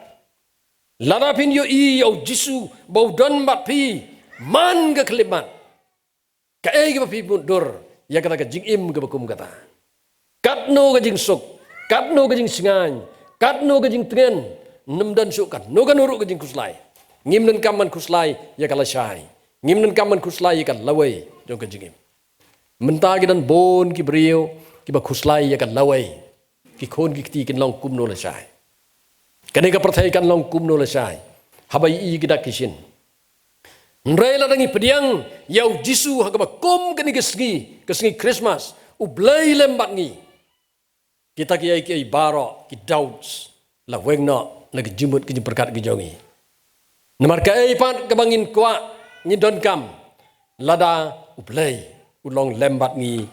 lada phin ïohi ïa U Jisu ba u don bad phi man ka khyllipmat? Kaei kaba phi mutdur ïa kata ka jingim kaba kum kata? Katno ka jingsuk, katno ka jingshngaiñ, katno ka jingtngen, ym don shuh kano kano ruh ka jingkhuslai. Ngim donkam ban khuslai ïa ka lashai, ngim donkam ban khuslai ïa ka lawei jong ka jingim. Mynta ki don bun ki briew kiba khuslai ïa ka lawei. Ki khun ki kti kin long kumno lashai? Kane ka pyrthei kan long kumno lashai haba ïohi ki dak ki shin? Hynrei lada ngi pdiang ïa U Jisu ha kaba kum kane ka sngi, ka sngi Christmas, U Blei lem bad ngi, kita kiei kiei baroh, ki doubts, la weng noh na ka jingmut ka jingpyrkhat ka jong ngi. Namar kaei pat kaba ngin kwah, ngin donkam, lada U Blei u long lem bad ngi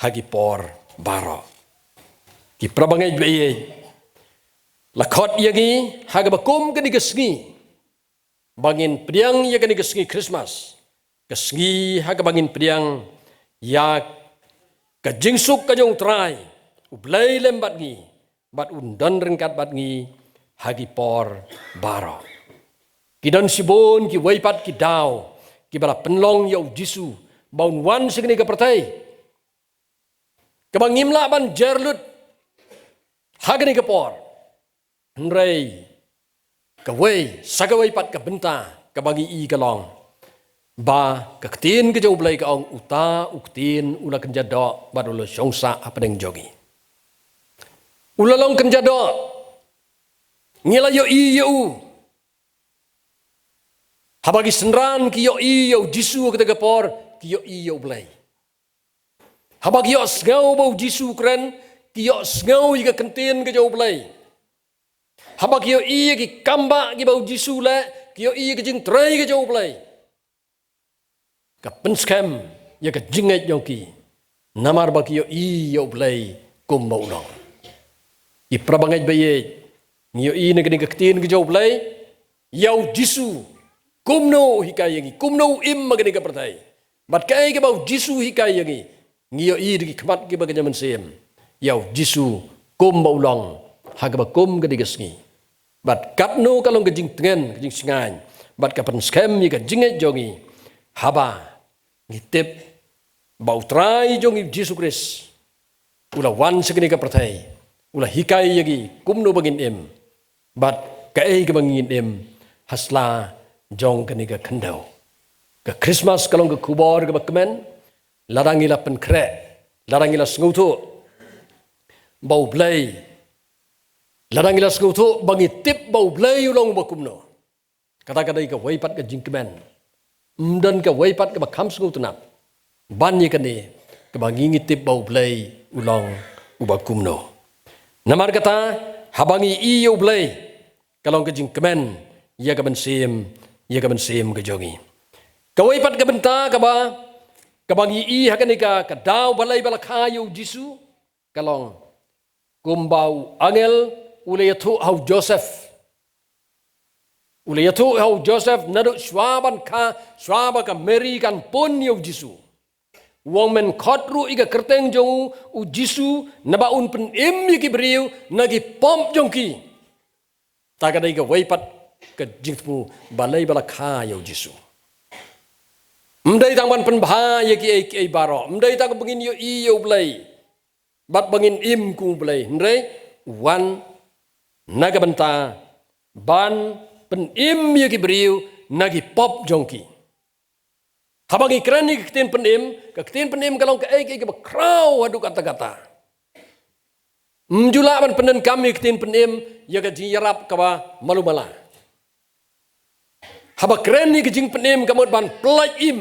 ha ki por baroh? Ki para bangeit ba ïeit, la khot ïa ngi ha kaba kum kane ka sngi, ba ngin pdiang ïa kane ka sngi Christmas, ka sngi ha kaba ngin pdiang ïa ka jingsuk ka jong U Trai, U Blei lem bad ngi, bad un don ryngkat bad ngi ha ki por baroh. Ki don shibun kiwei pat ki daw kiba la pynlong ïa U Jisu ba un wan sha kane ka pyrthei, kaba ngim lah ban jer lut ha kane ka por. Hynrei kawei, sa kawei pat ka bynta kaba ngi i ka long ba ka ktien ka jong U Blei ka ong, uta u ktien u la kynja doh bad u la shong sah hapdeng jong ngi. U la long kynja doh. Ngi la ïohi ïa u. Haba ki synran ki ïohi ïa U Jisu ha kata ka por, ki ïohi ïa U Blei. Haba ki ïohsngew ba U Jisu u kren, ki ïohsngew ïa ka ktien ka jong U Blei. Haba ki ïohi ïa ki kambah kiba U Jisu u leh, ki ïohi ïa ka jingtrei ka jong U Blei, ka pynskhem ïa ka jingngeit jong ki, namar ba ki ïohi ïa U Blei kumba u long. Ki para bangeit ba ïeit, ngi ïohi na kane ka ktien ka jong U Blei ïa U Jisu kumno u hikai ïa ngi, kumno u im ha kane ka pyrthei. Bad kaei kaba U Jisu u hikai ïa ngi, ngi ïohi da ki khmat kiba kynja mynsiem ïa U Jisu kumba u long ha kaba kum kane ka sngi. Bad katno ka long ka jingtngen, ka jingshngaiñ, bad ka pynskhem ïa ka jingngeit jong ngi haba ngi tip ba U Trai jong ngi Jisu Khrist u la wan sha kane ka pyrthei, u la hikai ïa ngi kumno ba ngin im, bad kaei kaba ngin im ha sla jong kane ka khyndew. Ka Christmas ka long ka khubor kaba kmen lada ngi la pynkhreh, lada ngi la sngewthuh ba U Blei, lada ngi la sngewthuh ba ngi tip ba U Blei u long uba kumno. Kata ka dei kawei pat ka jingkmen. Ym don kawei pat kaba kham sngewtynnat ban ïa kane, kaba ngi ngi tip ba U Blei u long uba kumno. Namar kata, haba ngi i ïa U Blei, ka long ka jingkmen ïa ka mynsiem, ïa ka mynsiem ka jong ngi. Kawei pat ka bynta kaba, kaba ngi i ha kane ka, ka daw balei ba la kha ïa U Jisu, ka long kumba u angel u la ïathuh ha u Joseph. U la ïathuh ha u Joseph naduh shuwa ban kha, shuwa ba ka Mary kan pun ïa U Jisu. U ong, men khot ruh ïa ka kyrteng jong u, U Jisu, naba un pynim ïa ki briew na ki pop jong ki. Ta ka dei kawei pat ka jingthmu balei ba la kha ïa U Jisu. Ym dei tang ban pynbha ïa kiei kiei baroh, ym dei tang ba ngin ïohi ïa U Blei bad ba ngin im kum U Blei, hynrei u wan na ka bynta ban pynim ïa ki briew na ki pop jong ki. Haba ngi kren ïa ka ktien pynim, ka ktien pynim ka long kaei kaei kaba khraw haduh katta katta. Ym ju lah ban pyndonkam ïa ka ktien pynim ïa ka jingïarap kaba malu mala. Haba kren ïa ka jingpynim ka mut ban pyllait im,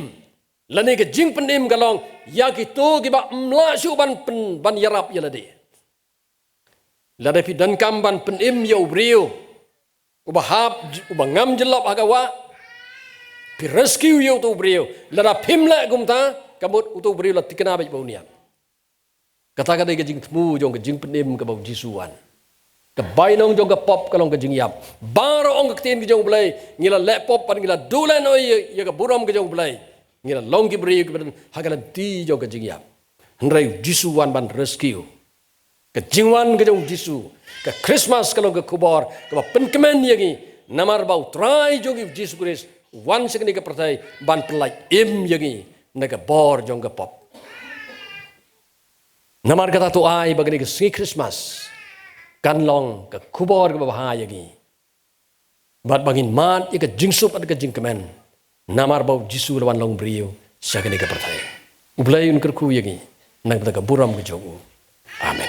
lane ka jingpynim ka long ïa kito kiba ym lah shuh ban pyn, ban ïarap ïa lade. Lada phi donkam ban pynim ïa u briew uba hap, uba ngam jyllop ha ka wah, phi rescue ïa uto u briew. Lada phim leh kumta, ka mut uto u briew la thikna beit ba un ïap. Kata ka dei ka jingthmu jong ka jingpynim kaba u Jisu u wan. Ka bainong jong ka pop ka long ka jingïap. Baroh ong ka ktien ka jong u Blei, ngi la leh pop bad ngi la duh lehnoh ïa, ïa ka burom ka jong u Blei, ngi la long ki briew kiba don ha ka lynti jong ka jingïap. Hynrei u Jisu u wan ban rescue. Ka jingwan ka jong u Jisu, ka Christmas ka long ka khubor kaba pynkmen ïa ngi, namar ba u Trai jong ngi u Jisu Khrist u wan sha kane ka pyrthei ban pyllait im ïa ngi na ka bor jong ka pop. Namar kata to ai ba kane ka sngi Christmas kan long ka khubor kaba bha ïa ngi. Bad ba ngin mad ïa ka jingsuk bad ka jingkmen, namar ba u Jisu u la wan long briew sha kane ka pyrthei. U Blei un kyrkhu ïa ngi na ka bynta ka burom ka jong u. Amen.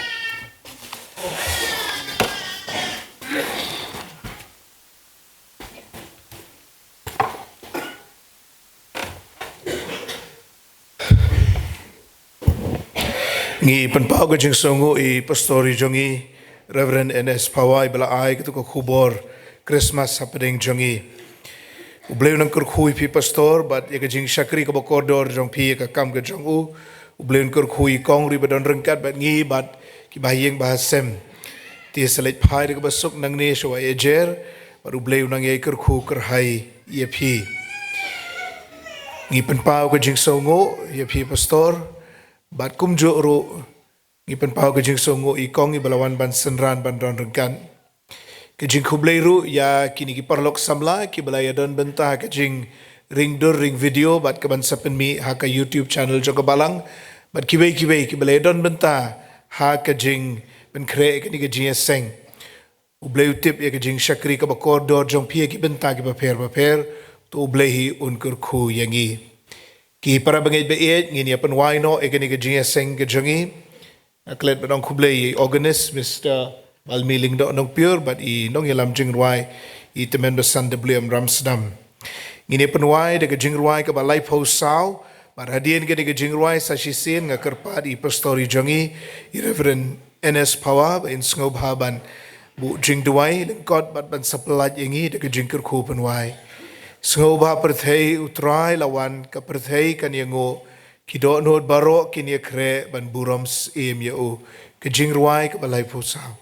Ngi pynpaw ka jingsngewnguh ïa i pastor i jong ngi, Reverend N S Pawai, ba la ai kato ka khubor Christmas hapdeng jong ngi. U Blei un nang kyrkhu ïa phi pastor bad ïa ka jingshakri kaba kordor jong phi ïa ka kam ka jong u. U Blei un kyrkhu ïa i kong ruh ba don ryngkat bad ngi bad kiba ha ïing ba ha sem. Te sa leit phai da kaba suk nangne sha Wah Ïajer, bad u Blei u nang ïai kyrkhu kyrhai ïa phi. Ngi pynpaw ka jingsngewnguh ïa phi pastor, bad kumjuh ruh ngi pynpaw ka jingsngewnguh ïa i kong iba la wan ban synran ban don ryngkat. Ka jingkhublei ruh ïa kine ki paralok samla kiba la ïadon bynta ha ka jingring dur ring video bad kaban sa pynmih ha ka YouTube channel jong ka balang. Bad kiwei kiwei kiba la ïadon bynta ha ka jingpynkhreh ïa kane ka jingïaseng. U Blei u tip ïa ka jingshakri kaba kordor jong phi ha ki bynta kiba pher ba pher. To u Blei hi un kyrkhu ïa ngi. Ki para bangeit ba ïeit, ngin ïa pynwai noh ïa kane ka jingïaseng ka jong ngi. Nga klet ban ong khublei ïa i organist, Mister Balmi Lyngdoh Nongpyiur, bad i nongïalam jingrwai, i tymmen basan W M Ramsdam. Ngin ïa pynwai da ka jingrwai kaba laiphew saw, bad hadien kane ka jingrwai sa shisien nga kyrpad ïa i pastor i jong ngi, i Reverend N S Pawai, ba in sngewbha ban buh jingduwai lyngkot bad ban sa pyllait ïa ngi da ka jingkyrkhu pynwai. Sngewbha pyrthei, U Trai la wan, ka pyrthei kan ïanguh, ki dohnud baroh kin ïakhreh ban burom syiem ïa u. Ka jingrwai kaba laiphew saw.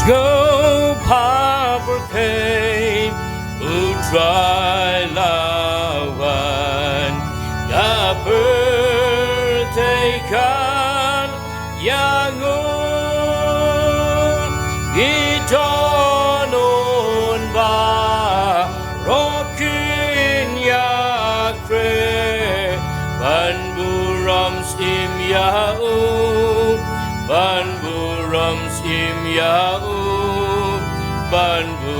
Sngewbha pyrthei, U Trai la wan, ka pyrthei kan ïanguh, ki dohnud baroh kin ïakhreh ban burom syiem ïa u, ban burom syiem ïa u, ban bu,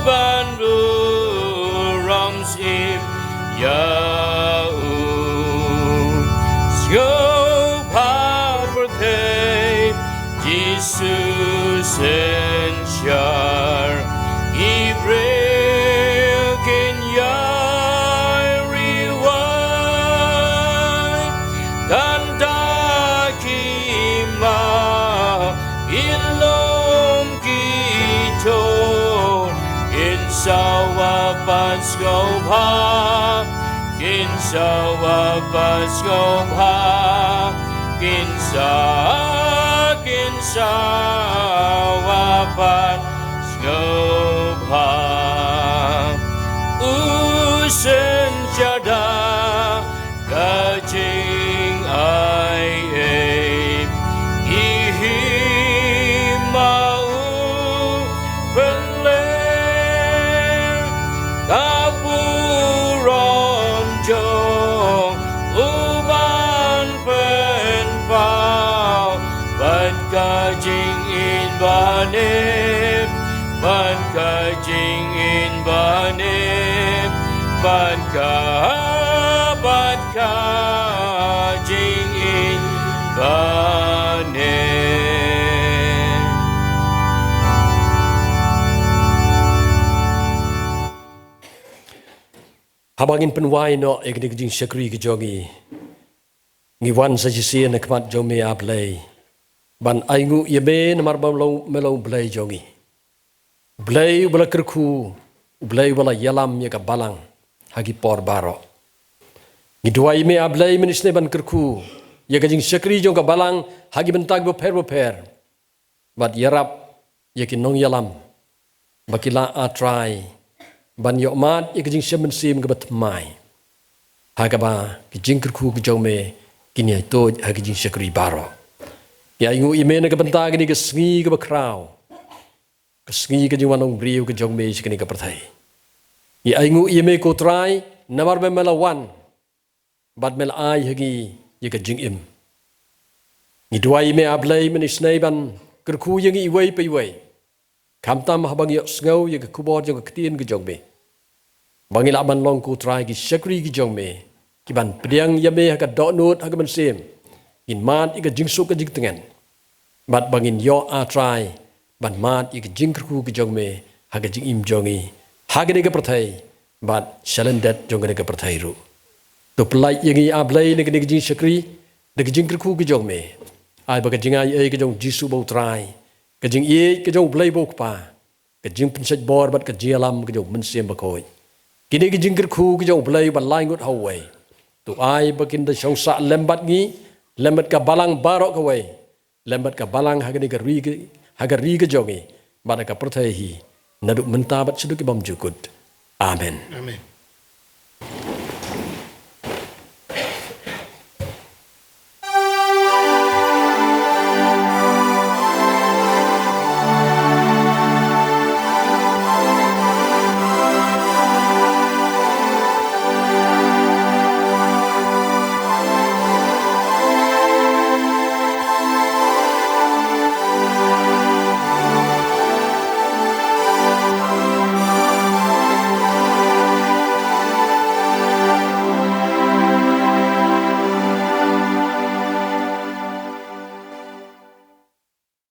ban burom syiem ïa u. Sngewbha pyrthei, Jisu synshar, ki briew kin ïai riewai, kan da ki ma kin long ki jor, kin sawa pat sngewbha, kin sawa pat sngewbha, kin sa, kin sawa pat sngewbha. U synshar da ka jingai ei, i him Ïn bad ne, bad ka jingïn bad ne, bad ka, bad ka jingïn bad ne. Haba ngin pynwai noh ïa kane ka jingshakri ka jong ngi, ngi wan sa shisien ha khmat jong me, A Blei, ban ainguh ïa me namar ba me long, me long U Blei jong ngi. U Blei uba la kyrkhu, U Blei uba la ïalam ïa ka balang ha ki por baroh. Ngi duwai ïa me, A Blei, mynne shisien ban kyrkhu ïa ka jingshakri jong ka balang ha ki bynta kiba pher bapher. Bad ïarap ïa ki nongïalam ba ki lah, A Trai, ban ïohmad ïa ka jingshem mynsiem kaba thymmai, ha kaba ki jingkyrkhu ki jong me kin ïai tuid ha ki jingshakri baroh. Ngi ainguh ïa me na ka bynta kane ka sngi kaba khraw, ka sngi ka jingwan long briew ka jong me sha kane ka pyrthei. Ngi ainguh ïa me, ko Trai, namar ba me la wan bad me la ai ha ngi ïa ka jingim. Ngi duwai ïa me, A Blei, mynne shisien ban kyrkhu ïa ngi iwei pa iwei, khamtam haba ngi ïohsngew ïa ka khubor jong ka ktien ka jong me, ba ngin lah ban long, ko Trai, ki shakri ki jong me, ki ban pdiang ïa me ha ka dohnud, ha ka mynsiem, ngin mad ïa ka jingsuk ka jingtngen. Bad ba ngin ïoh, A Trai, ban mad ïa ka jingkyrkhu ka jong me ha ka jingim jong ngi, ha kane ka pyrthei bad sha lyndet jong kane ka pyrthei ruh. To pyllait ïa ngi, A Blei, na kane ka jingshakri da ka jingkyrkhu ka jong me. Ai ba ka jingaiei ka jong U Jisu uba U Trai, ka jingïeit ka jong U Blei uba U Kpa, ka jingpynshait bor bad ka jingïalam ka jong U Mynsiem Bakhuid, kine ki jingkyrkhu ki jong U Blei uba lai ngut ha uwei, to ai ba kin da shong sah lem bad ngi, lem bad ka balang baroh kawei, lem bad ka balang ha kane ka ri ka, ha ka ri ka jong ngi, bad ha ka pyrthei hi, naduh mynta bad shaduh ki bymjukut. Amen. Amen.